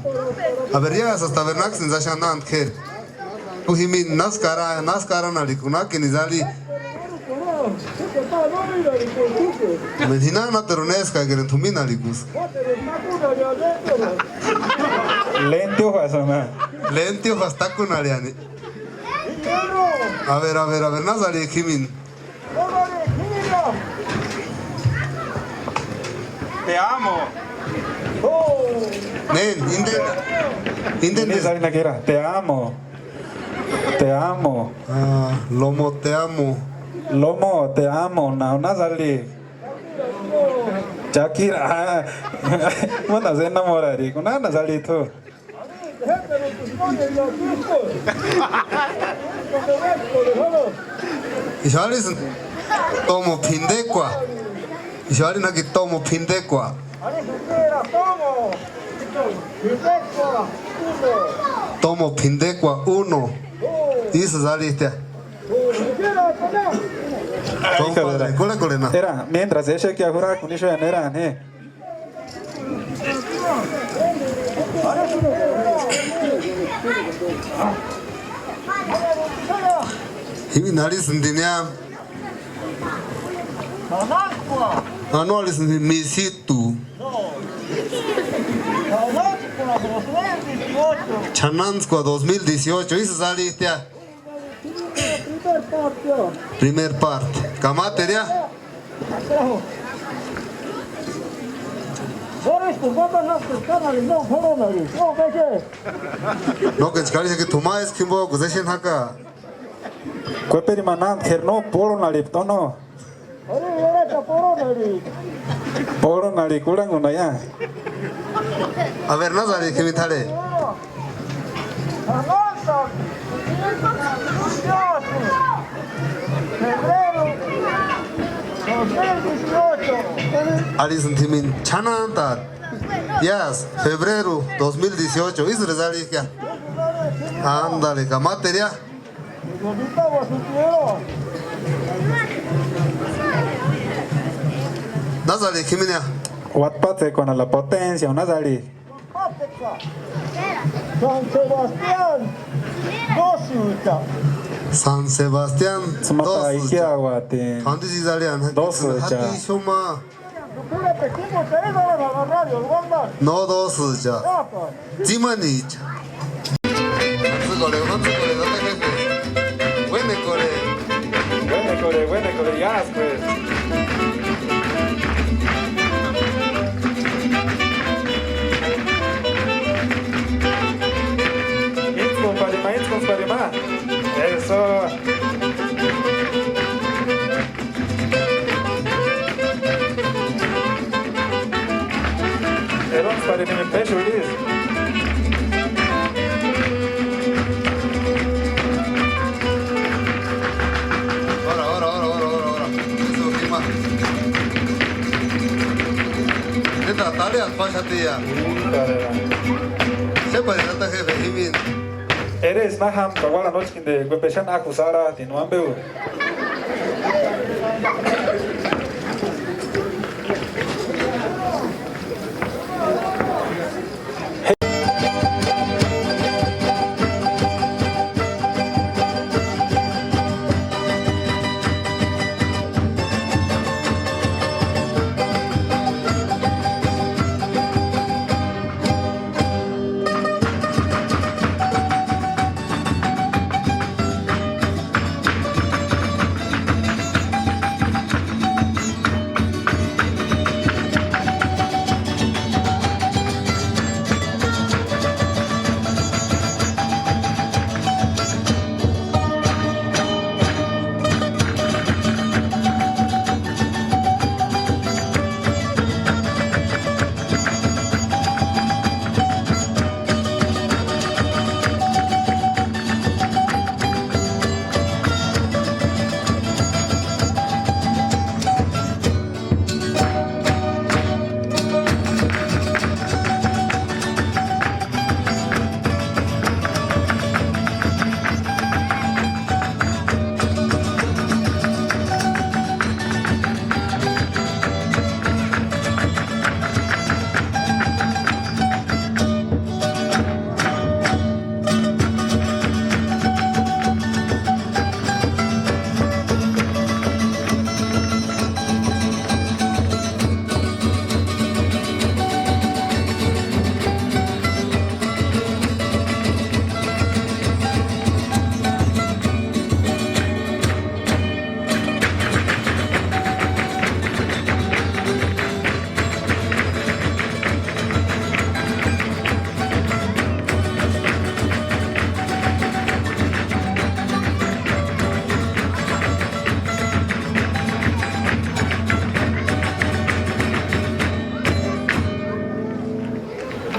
A ver, iásïsti, a ver, náksïni axani nánti k'éri. T'u jimini náskara, náskaranharhikuni, nákini arhi. Meni ji nánhateruni eskakerini t'u minarhikuska. Lentiojasï ma. Lentiojasï takunharhiani. A ver, a ver, a ver, násï arhik'i jimini. Te amo. Neni, inde, inde, inde. Neni sari nakera, te amo. Te amo. Ah, lomo, te amo. Lomo, te amo, na, násï arhik'i. Chakira, ah, bueno, se enamorarhikuni, na, násï arhik'i t'u. Ixu arhisïni tomo p'indekua. Ixu arhini jaki tomo p'indekua. Tomo p'indekua uno. Ísïsï arhit'ia. Compadre, kurhekorhena. Era, mientras exekea jurak'uni ixueni erani, je. Jimini arhisïntinia. Anu arhisïnti misitu. Ch'anantskua dos mil dieciocho, ísïsï arhit'ia. Primer parte. Ka máteria. No, ka enchka arhixaka t'u ma eskua jimpoksï exeni jaka. Kueperi ma nánti k'éri no pórhunharhipti, no. Pórhunharhikuni kurhangunaia. A ver, násï arhik'i jimini t'arhe. Arhisïnti jimini ch'anant'ati. Yes, febrero dos mil dieciocho, ísïsï arhit'ia. Ándale, ka máteria. Násï arhik'i jiminia. Uatpatsekuani la potencia, násï arhik'i. San Sebastián. San Sebastián. Sumata dósïcha. Ikiauati. T'u antisï arhiani. Dósïcha. Jaki ixu ma. No dósïcha. Tsimanicha. Jantsïkorhe, jantsïkorhe, tata jefe. Uénekorhe. Uénekorhe, uénekorhe, yásï, pues. Íntskuntspari ma, íntskuntspari ma. Eso. Erontsparini p'éxurhisï. Ora, ora, ora. Eso, jima. Neta, tarea, páxatia. Séparini tata jefe jimini. Eresï na jámka uarhani nóchkini de kuepexani ájusï arhatini uámbeu.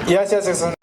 Ya se hace son.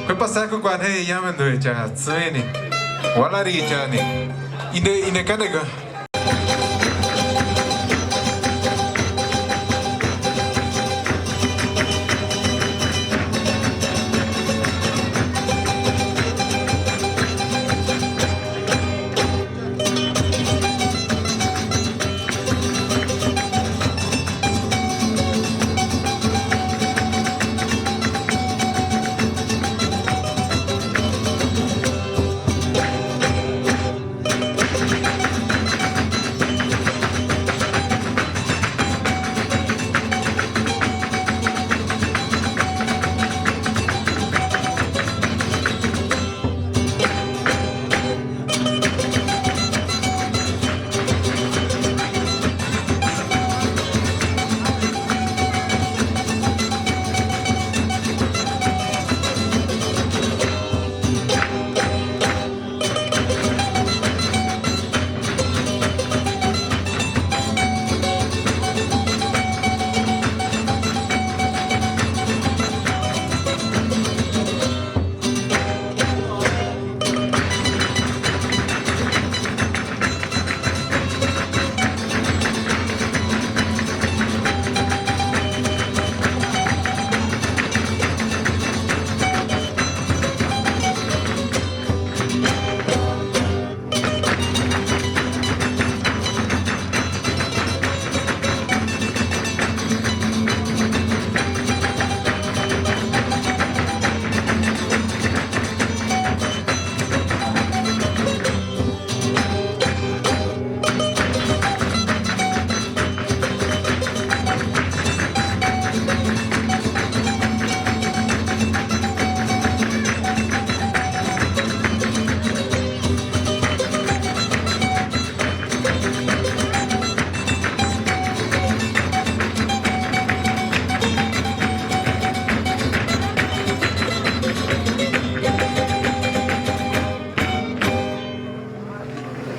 K'uipasï kukuani je iámenduecha tsïni, uanharichani, inde, inde kánekua.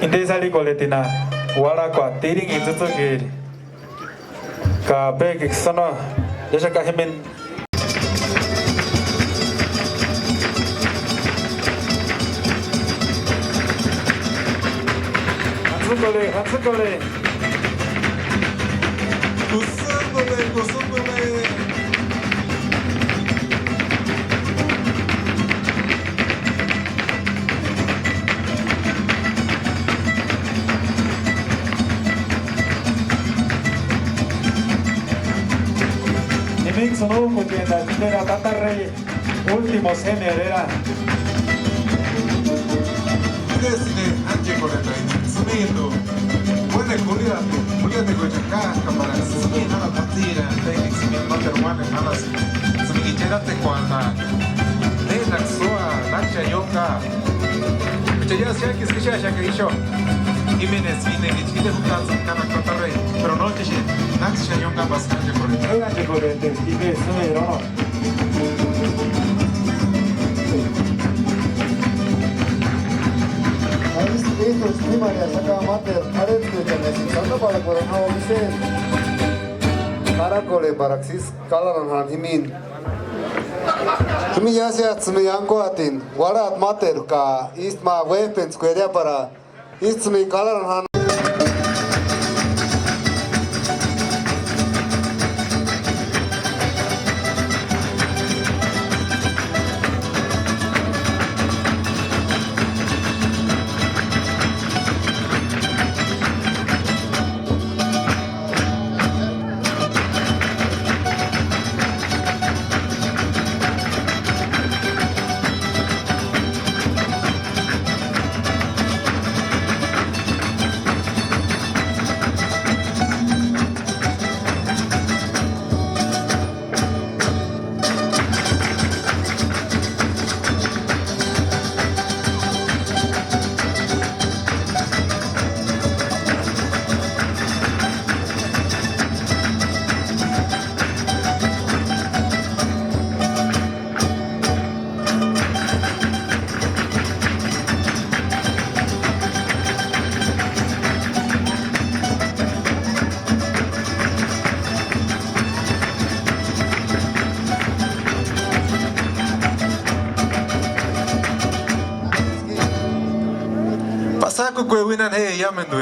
Inde ísï arhikorhetina uarhakua tiringu intsïtsïkiri, ka pékiki sono iáxaka jimini. Jantsïkorhe, jantsïkorhe. Kusïnkorhe, kusïnkorhe. Ísï no juchentani tera tata rey último cena era. Idesïni ánchekorhentani sïmint'u uénekua jurhiatekuechani káak'a ka para sïmini jánhati jatsirani, ténksï sïmini máteru uánekua jánhasïnga, sïmini icharhatsekuantaaka. Nénaksï úa, náksï xáni iónka. Cha, ya, ya que escucha, ya que hizo. Jiménez, Jiménez, Jiménez, un caso, cada cuatro rey. Pero no, que sí, náksï xáni iónka, pasando por el. Oigan, que por el, y me, no me, no. Ístu, ístu, sïmani axaka máteru k'arhentkuechani enka tsantaparhakuarani jauaka isï. Karakorheni paraksï ísï kalarani jáni jimini. Jimini iásï iáts'ïni ankuatini uarhati máteru ka ísï ma uéjpentskua ereaparaa. Ísï jimini kalarani jáni. Pasakukue uinani je iámendu.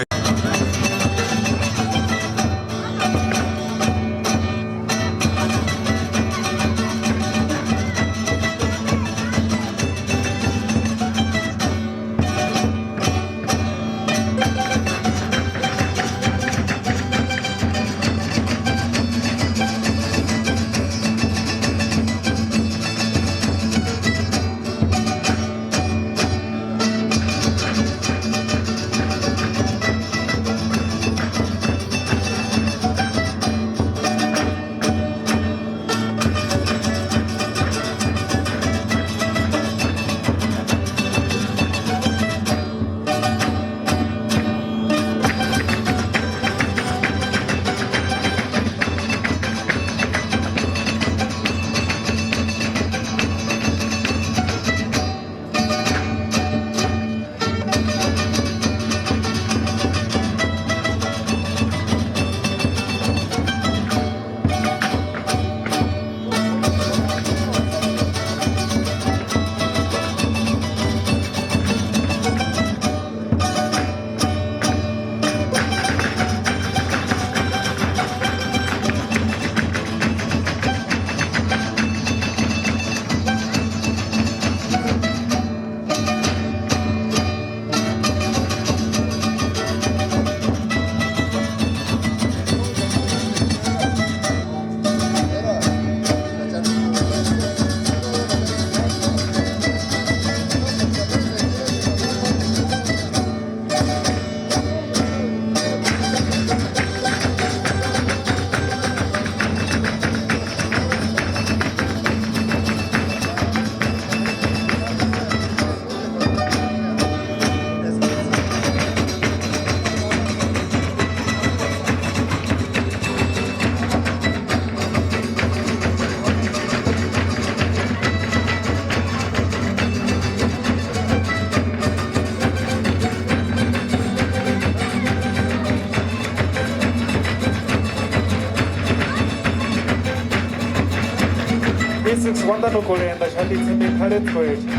Ísïksï uandanukorhentaxati tsimeni t'arhetskuecha.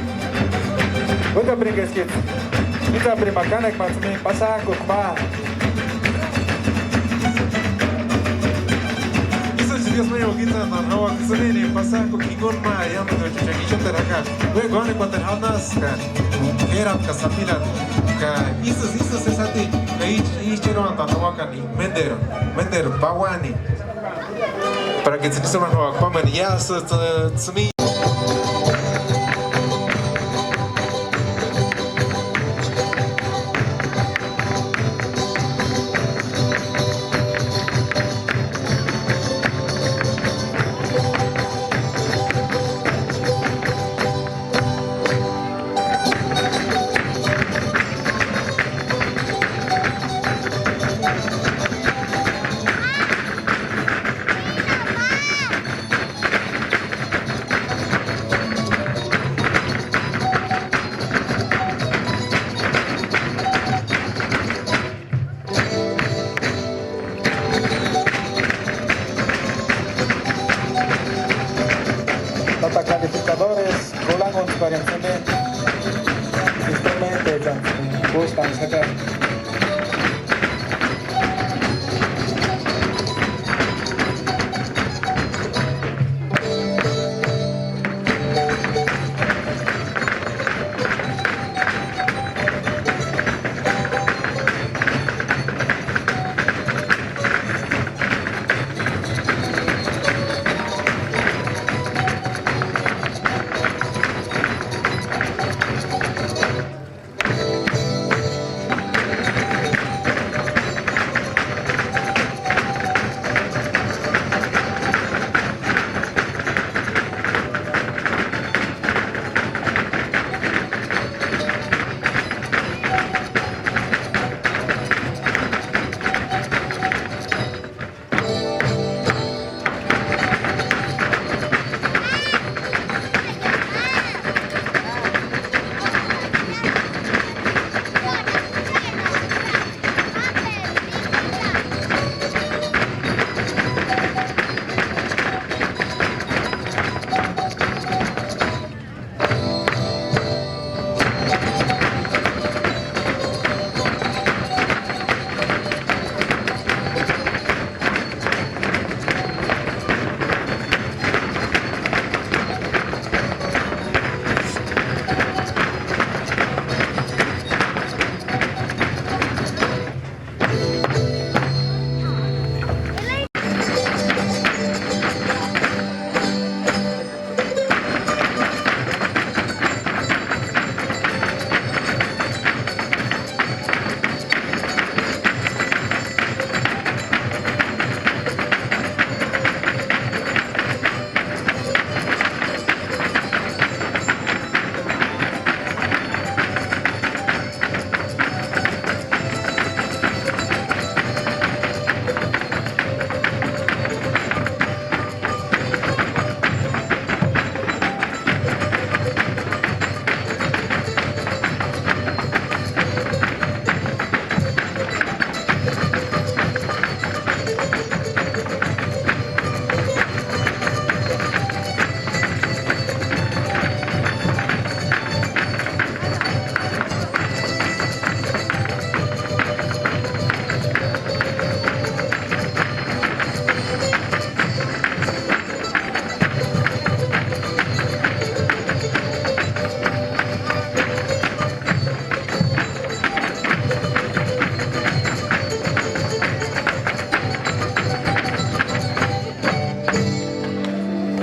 Uékapringa eskitsï. Ítsapiri ma kánekua ma tsimeni pasak'ukua ma. Ísïksï Dios mío, kitsantani jauaka tsimeni pasak'ukua jinguni ma aiantakuecha ixateri jaka. Uékua uánekuatani janhaska. Kérati ka sapirati. Ka ísïksï, ísïksï sésati. Ka ísï, ísï cheruantani jauakani ménderu, ménderu pauani. Para que tsïni sumani jauaka pámani iásï tsï-, tsïmi. Tata calificadores, kulanguntsparini tsïni, tristemente, gustan sacar.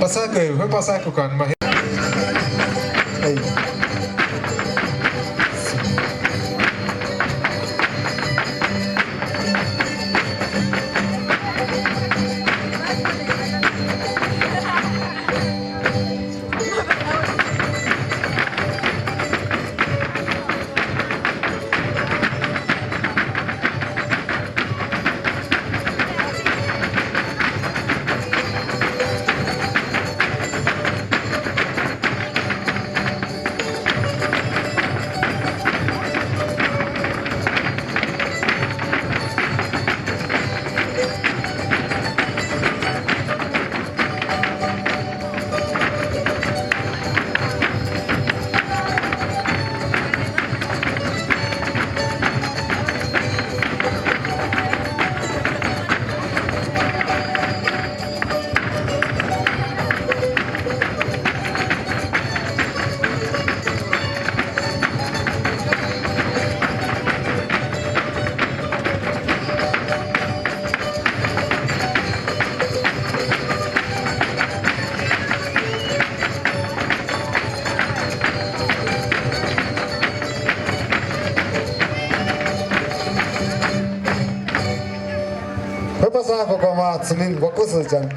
Pasakue, fue pasakue kan ma. Ey. P'epasï ájpakua ma tsïmini uakusïchani.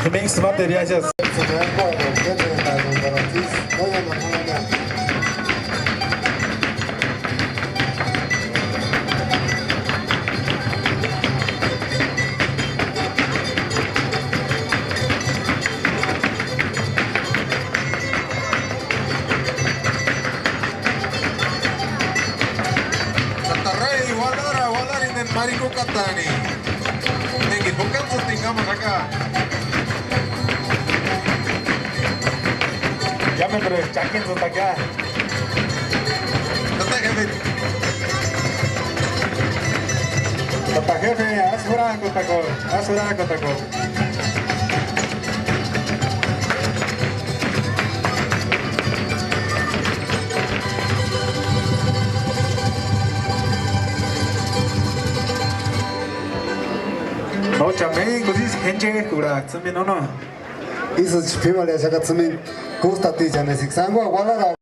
Jimek'usï ma teriaxasï. Tata Rey, uandaraa, uandaraa indeni Marikukatani. Nengeni jukantsïtini kámani jaka. Ya me pero chakintsïtaka. Tata jefe. Tata jefe, ásï jurajkutakora, ásï jurajkutakora. No, cha me, kusisï jenchejkurhajtsï, mi no, no. Ísïchi p'ímarhiaxaka tsïmeni kústatichani eska sankuani uandaraa.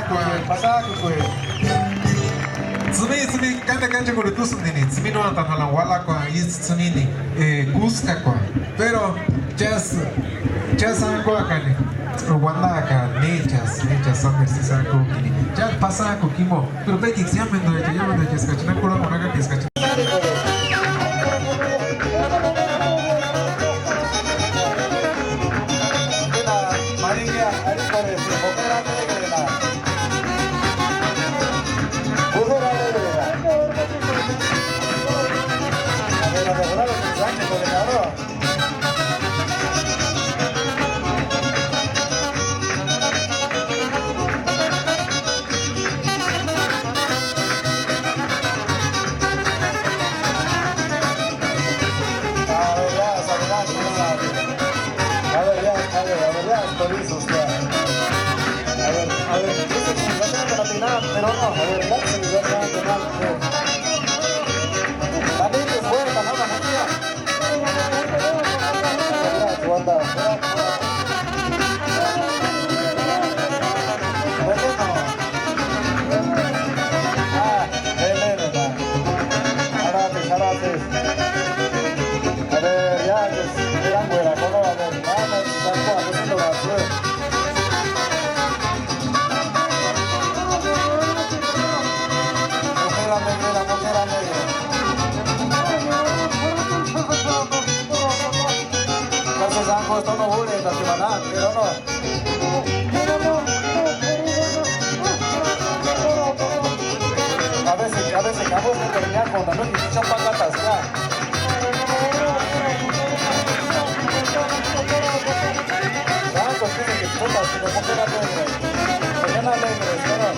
Pasakukue. Tsïmi, tsïmi, kánda kánchekuarhu tusïndini, tsïmi no antani jalani ualakua, ísï tsïmini, eh, kúskakua. Pero, chas, chas ankuakani, uandaaka, nechas, nechas, sánderu sisakukini. Chas pasakukimo, pero pékiksï iámenduecha, iámenduecha eskachi na kurhamonaka eskachi. María, María, María, Mujer alegre. A ver, a ver, ahora lo que se hace con el cabrón. A ver, ya, a ver, ya, a ver, ya, a ver, ya, estoy listo, hostia. A ver, a ver, dice que se va a quedar con la peinada, pero no, a ver, ya se va a quedar con la peinada. También es buena, ¿no? La magia. Aguanta, aguanta. Ah, veneno, va. Jarates, jarates. A ver, ya, pues, eran güera, ¿no? A ver, vamos, San Juan, ¿qué se lo va a hacer? Mujer alegre, la mujer alegre. Entonces, han puesto no hulen la semana, pero no. A veces, a veces, a vos no te venía con la noche, chapacatas, ya. Santos dice que putas, que de mujer alegre. Mañana alegre, espera.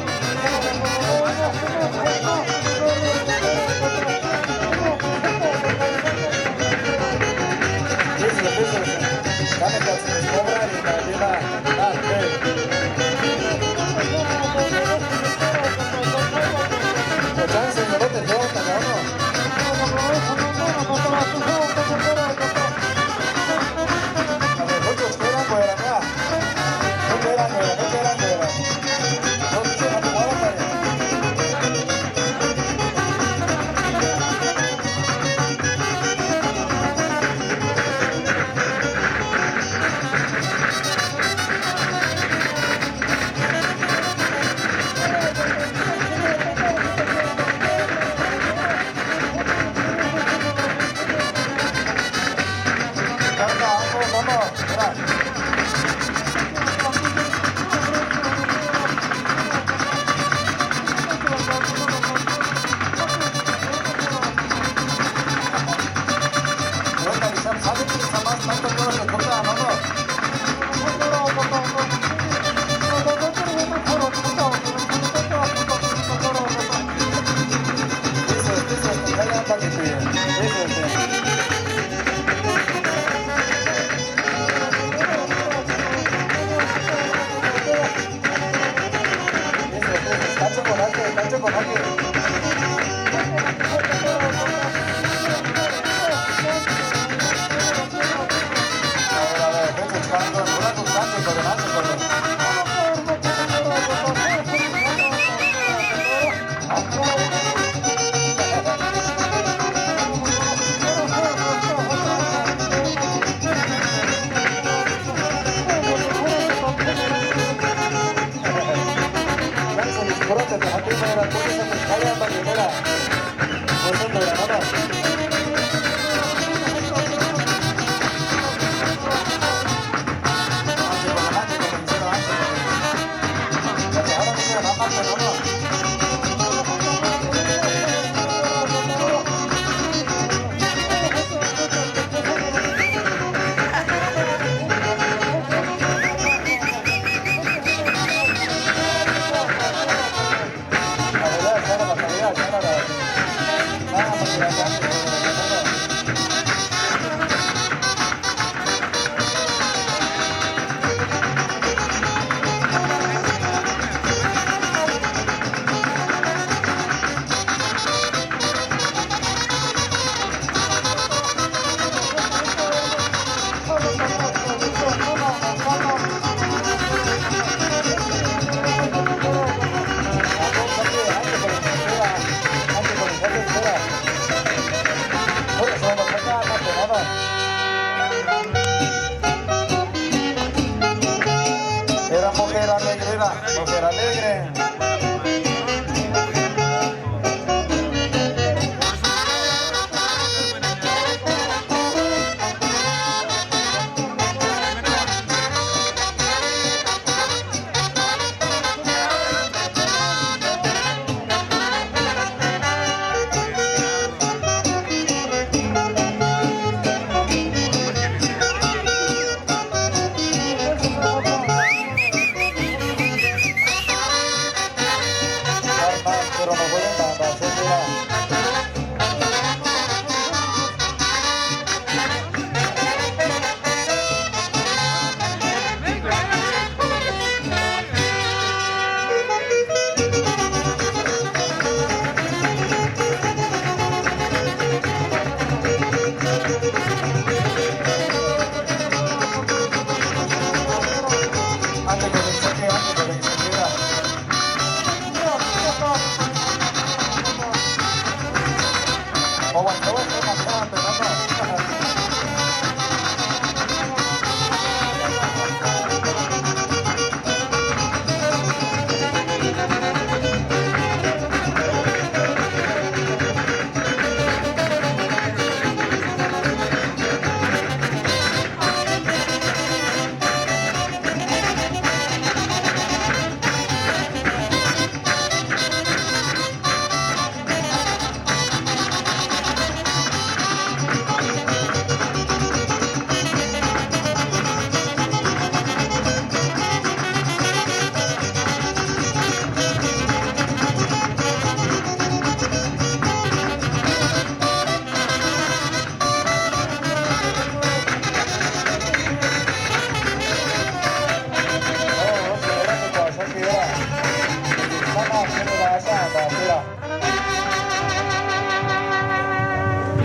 Eso, eso, eso. Dame que se cobra y la llena. Ah, ok. Pues chance, no te importa, ¿no?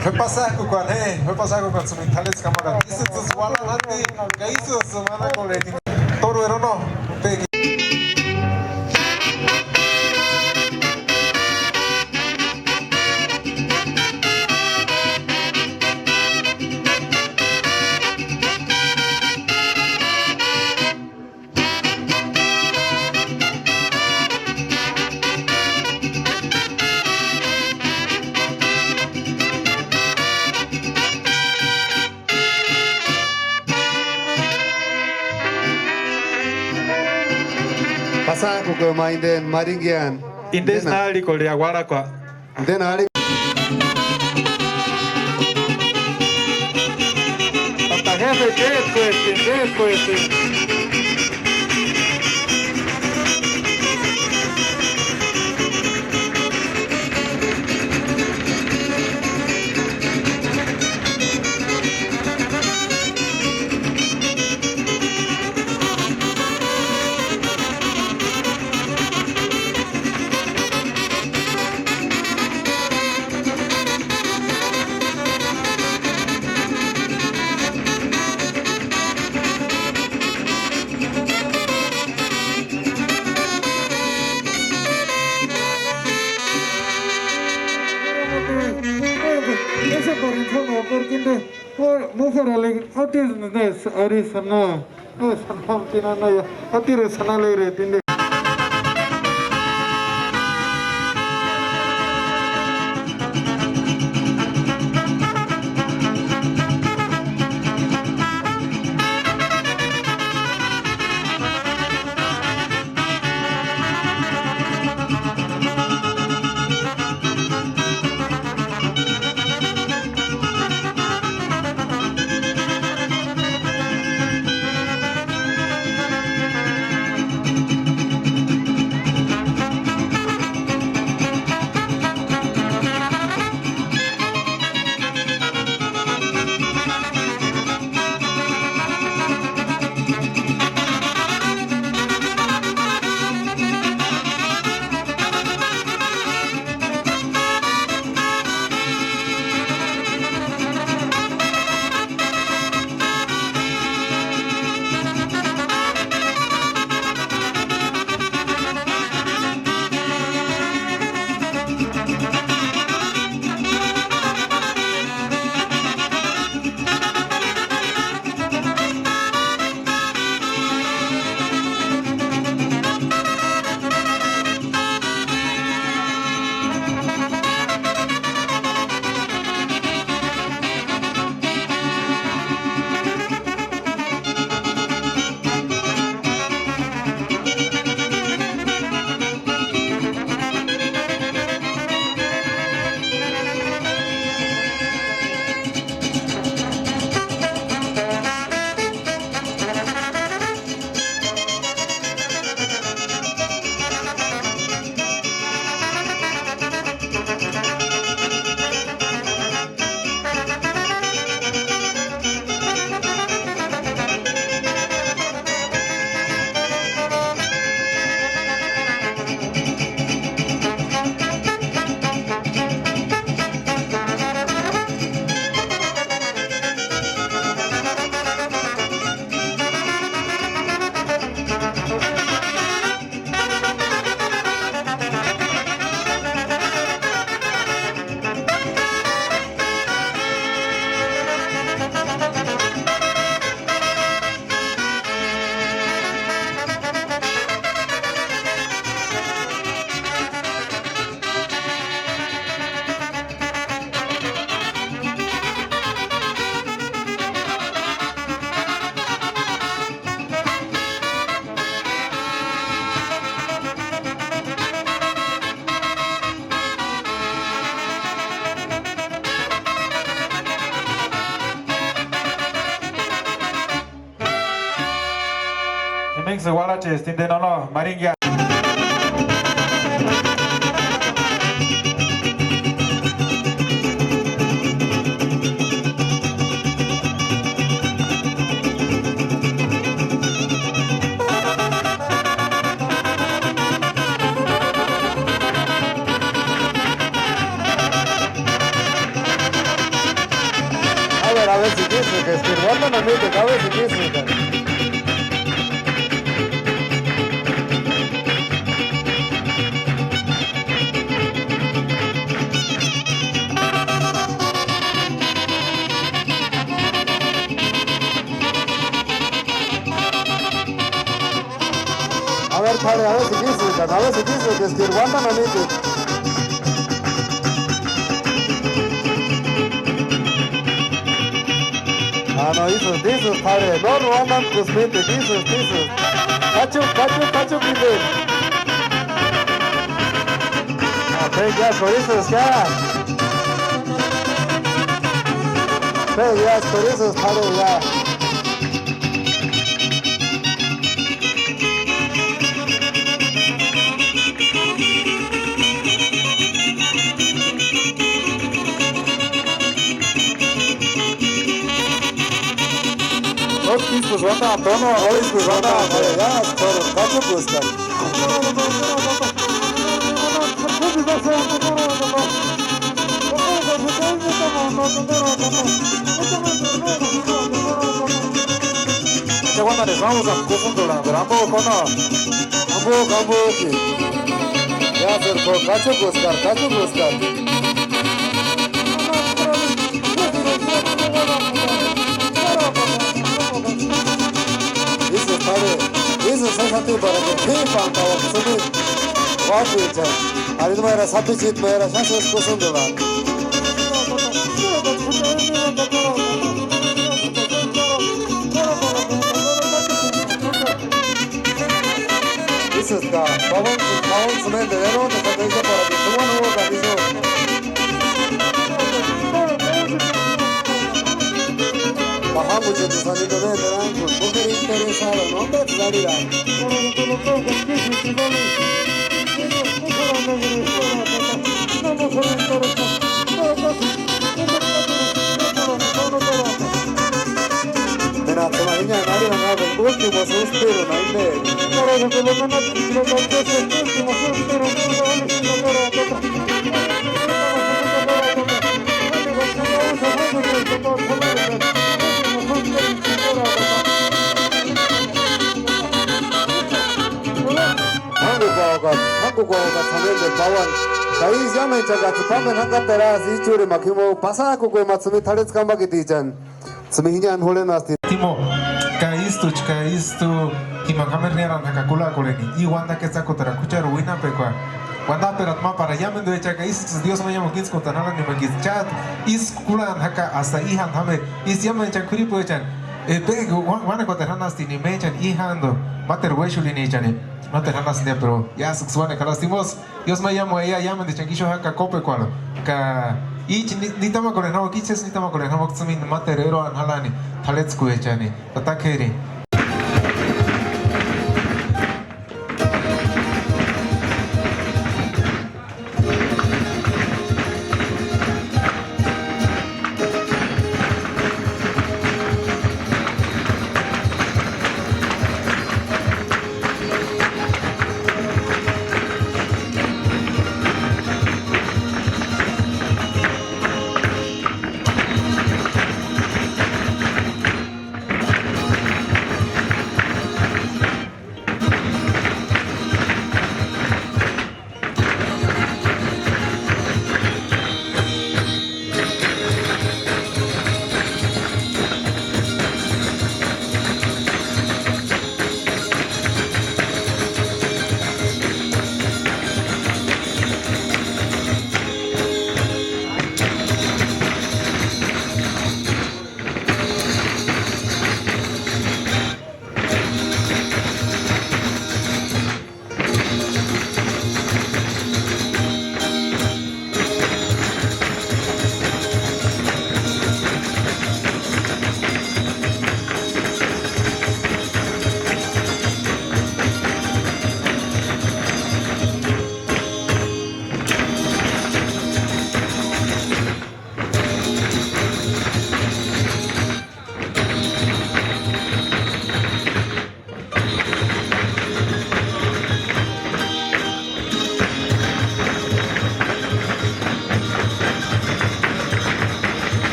Juepasak'ukuani je, juepasak'ukuantsïni t'aletsï kamakats'ï. Ísïtsïsï uanani jatini, ka ísïsïsï manakorheni. Tórhueru no, peki. Pasak'ukua ma indeni Maringiani. Indesï nárhikorhea uarhakua. Indeni arhi. Tata jefe, déjkuesti, déjkuesti. Ese por encima, por quien de, por mujer alegre, no tienes, no es, Arisana. No, sanam tina no ya. Atiri sanaleire tinde. Uarhachesti inde nono maringia. A ver, a ver si dices que es que no, no, no, no, a ver si dices que A ver, padre, a ver si dices, a ver si dices que es que aguantan a mí. Ah, no, dices, dices, padre, no, no andan tus mentes, dices, dices. Pachu, pachu, pachu, dices. Ah, ven, ya, por eso es ya. Ven, ya, por eso es padre, ya. Ótki ískusti uandani, Tono, ótki ískusti uandani. Toro, kachukuskani. Acha uandani, vamos a kusundurani, pero ambo, Tono. Ambo, ambo, ótki. Ya, pero kachukuskani, kachukuskani. Ísï tare, ísï sési jatini para que p'ímpantauaka sïni uáp'ichani. Arini ma eras sapichiti ma eras xáni sési kusïndurani. Ísï ka, pavontsï, pavontsï ménderu erontani ka ella para que tu mano uókani isï. Bajamucheti sanido de Veracruz, mujer interesada, no te salirá. Mira, te la niña, nadie la nada, último suspiro, no hay de. Jángukuauka, jángukuauka tsamenderi pauani. Ka ísï iámenchakats'ï pámbeni jakateraasï íchueri ma jimbo, pasak'ukuemats'ï jimbo t'arhetsï kampakitichani. Tsïmi jiniani jurhenasti. Timo, ka ístuchi, ka ístu, jimani jamani niárani jaka kulhakorheni, i uandakua etsakutarakua juchari uinhapekua. Uandajperata ma para iámenduechani ka ísïksï Diósï ma iámendu íntskuntani jarhani, jimboka ísï chájtu ísï kurhani jaka, hasta i jándi jámeri, ísï iámenchani k'uiripuechani, e, pe, uá-, uánekuatani jánasti, ni ménchani i jándu, máteru uéxulinichani, máteru jánasti, pero iásïksï uánekua jarhasti, timosï. Diósï ma iámueia iámenduchani ixu jaka kópekuarhu, ka íchi ni-, nitamakorheni jauaka, íchi sési nitamakorheni jauaka tsïmini máteru eroani jarhani t'arhetskuechani. Tata k'éri.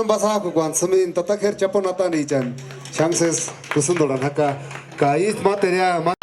Pasajkukuani sïmini tata k'éri chaponi atanichani, xáni sési kusïndurhani jaka, ka ístu máteru ya ma.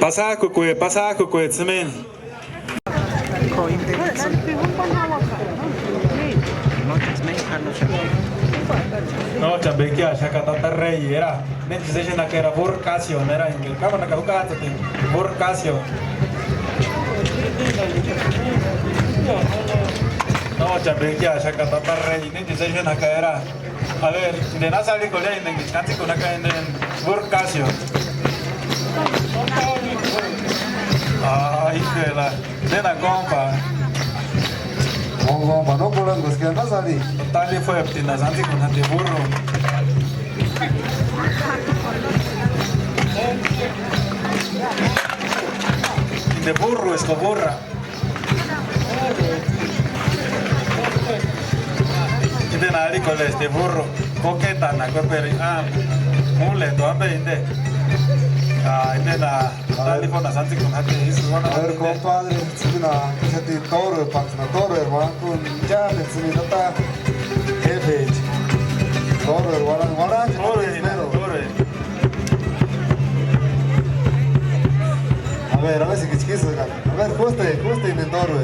Pasajkukuecha, pasajkukuecha sïmeni. Nóchani bekiaxaka tata rei, era. Nénchi sési jaka era Burkasion, era enga kamani jaka jukajtsïni Burkasion. Nóchani bekiaxaka tata rei, nénchi sési jaka era. A ver, de na sali corea enga kantsikuni jaka enga Burkasion. Ay, híjole. Nena kompa. Kompa, no kurhanguski antasï ari. Tali fue tina santi con anti burro. De burro es burra. Inde na ari con este burro. Coqueta na cuerperi. Ah, mule, tu ambe inde. Ah, inde na. A ver, compadre, sïmina, ixati toro, patsna toro, hermano, ya, sïmina tata, jefe, toro, hermano, hermano, toro, toro. A ver, a ver si kichkisa, a ver, justo, justo en el toro.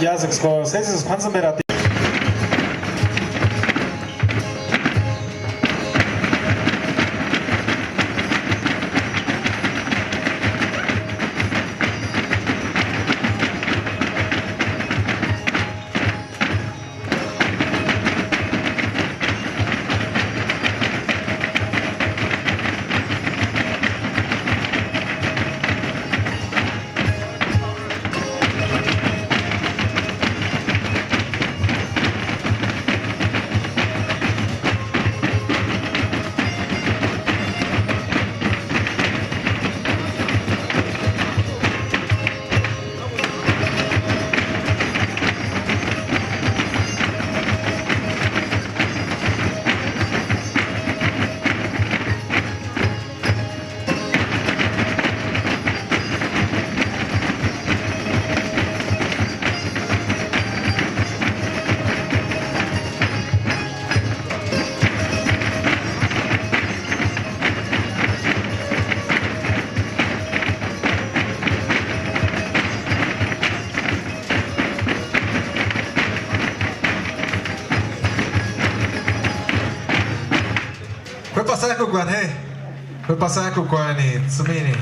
Iásïksï ko, sésiksï k'uantsïmperati. K'uéri pasajkukuani je. K'uéri pasajkukuani tsïmini.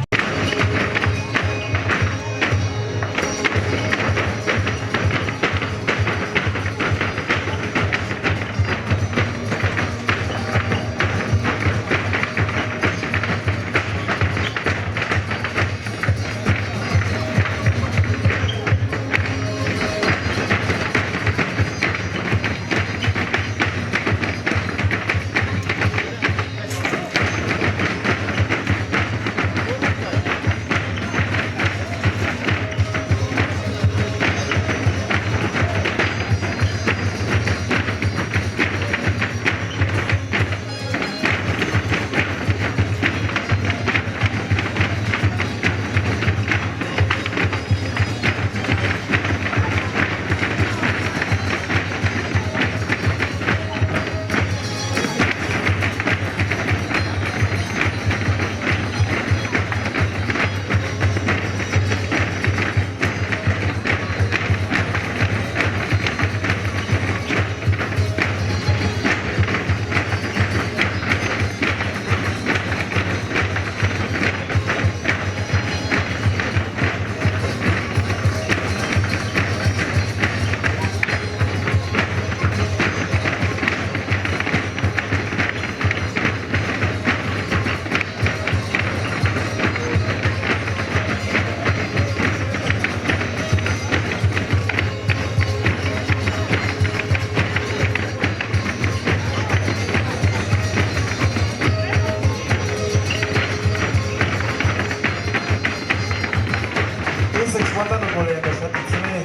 Ísïksï uandanhuk'urhent'axati ts'ïni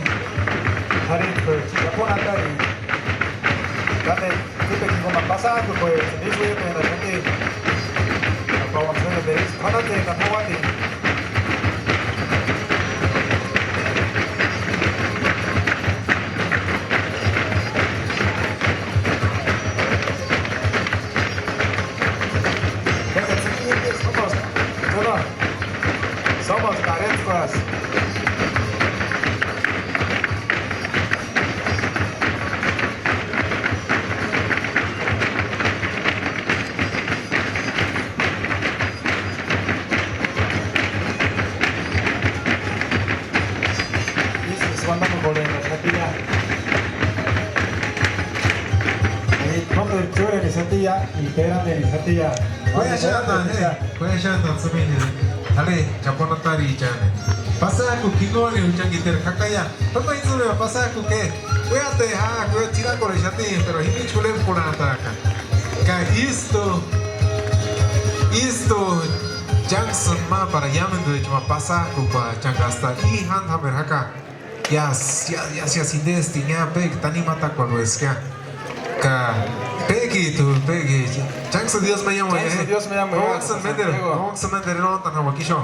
k'arhintpiri, Japoni atari. Kánekua tsípekua jinguni ma pasajkukuecha ísï uéjpent'axati. Ka pauani ts'ïni ka k'uanatsekani no uandini. Venga, tsïni, somos, bueno, somos Caretzcuas. Ísïksï uandanhuk'urhent'axati ya. Nómperu chúrhenixati ya, y pérantenixati ya. Uéxantaani, je, uéxantaani tsïmini. T'arhe, Japoni atarichani. Pasajkuku jinguni juchani tera k'akaia. Nómpa itsïmea pasajkuku je. Uéate ja, uéa tsirakorhexati, pero jinichi jurhentpurhantaaka. Ka ístu, ístu chánksïni ma para iámentuecha ma pasajkukuachanka hasta i jándu jámeri jaka. Yas, yas, yas, yas, indesti ña, péki tanimu atakuarhueskia. Ka, pékit'u, péki. Chánksïni Dios me llamo, chánksïni, eh, Dios me llamo, jónksïni, ya, ménteru, Santiago. Jónksïni ménteru erontani jauaka ixu.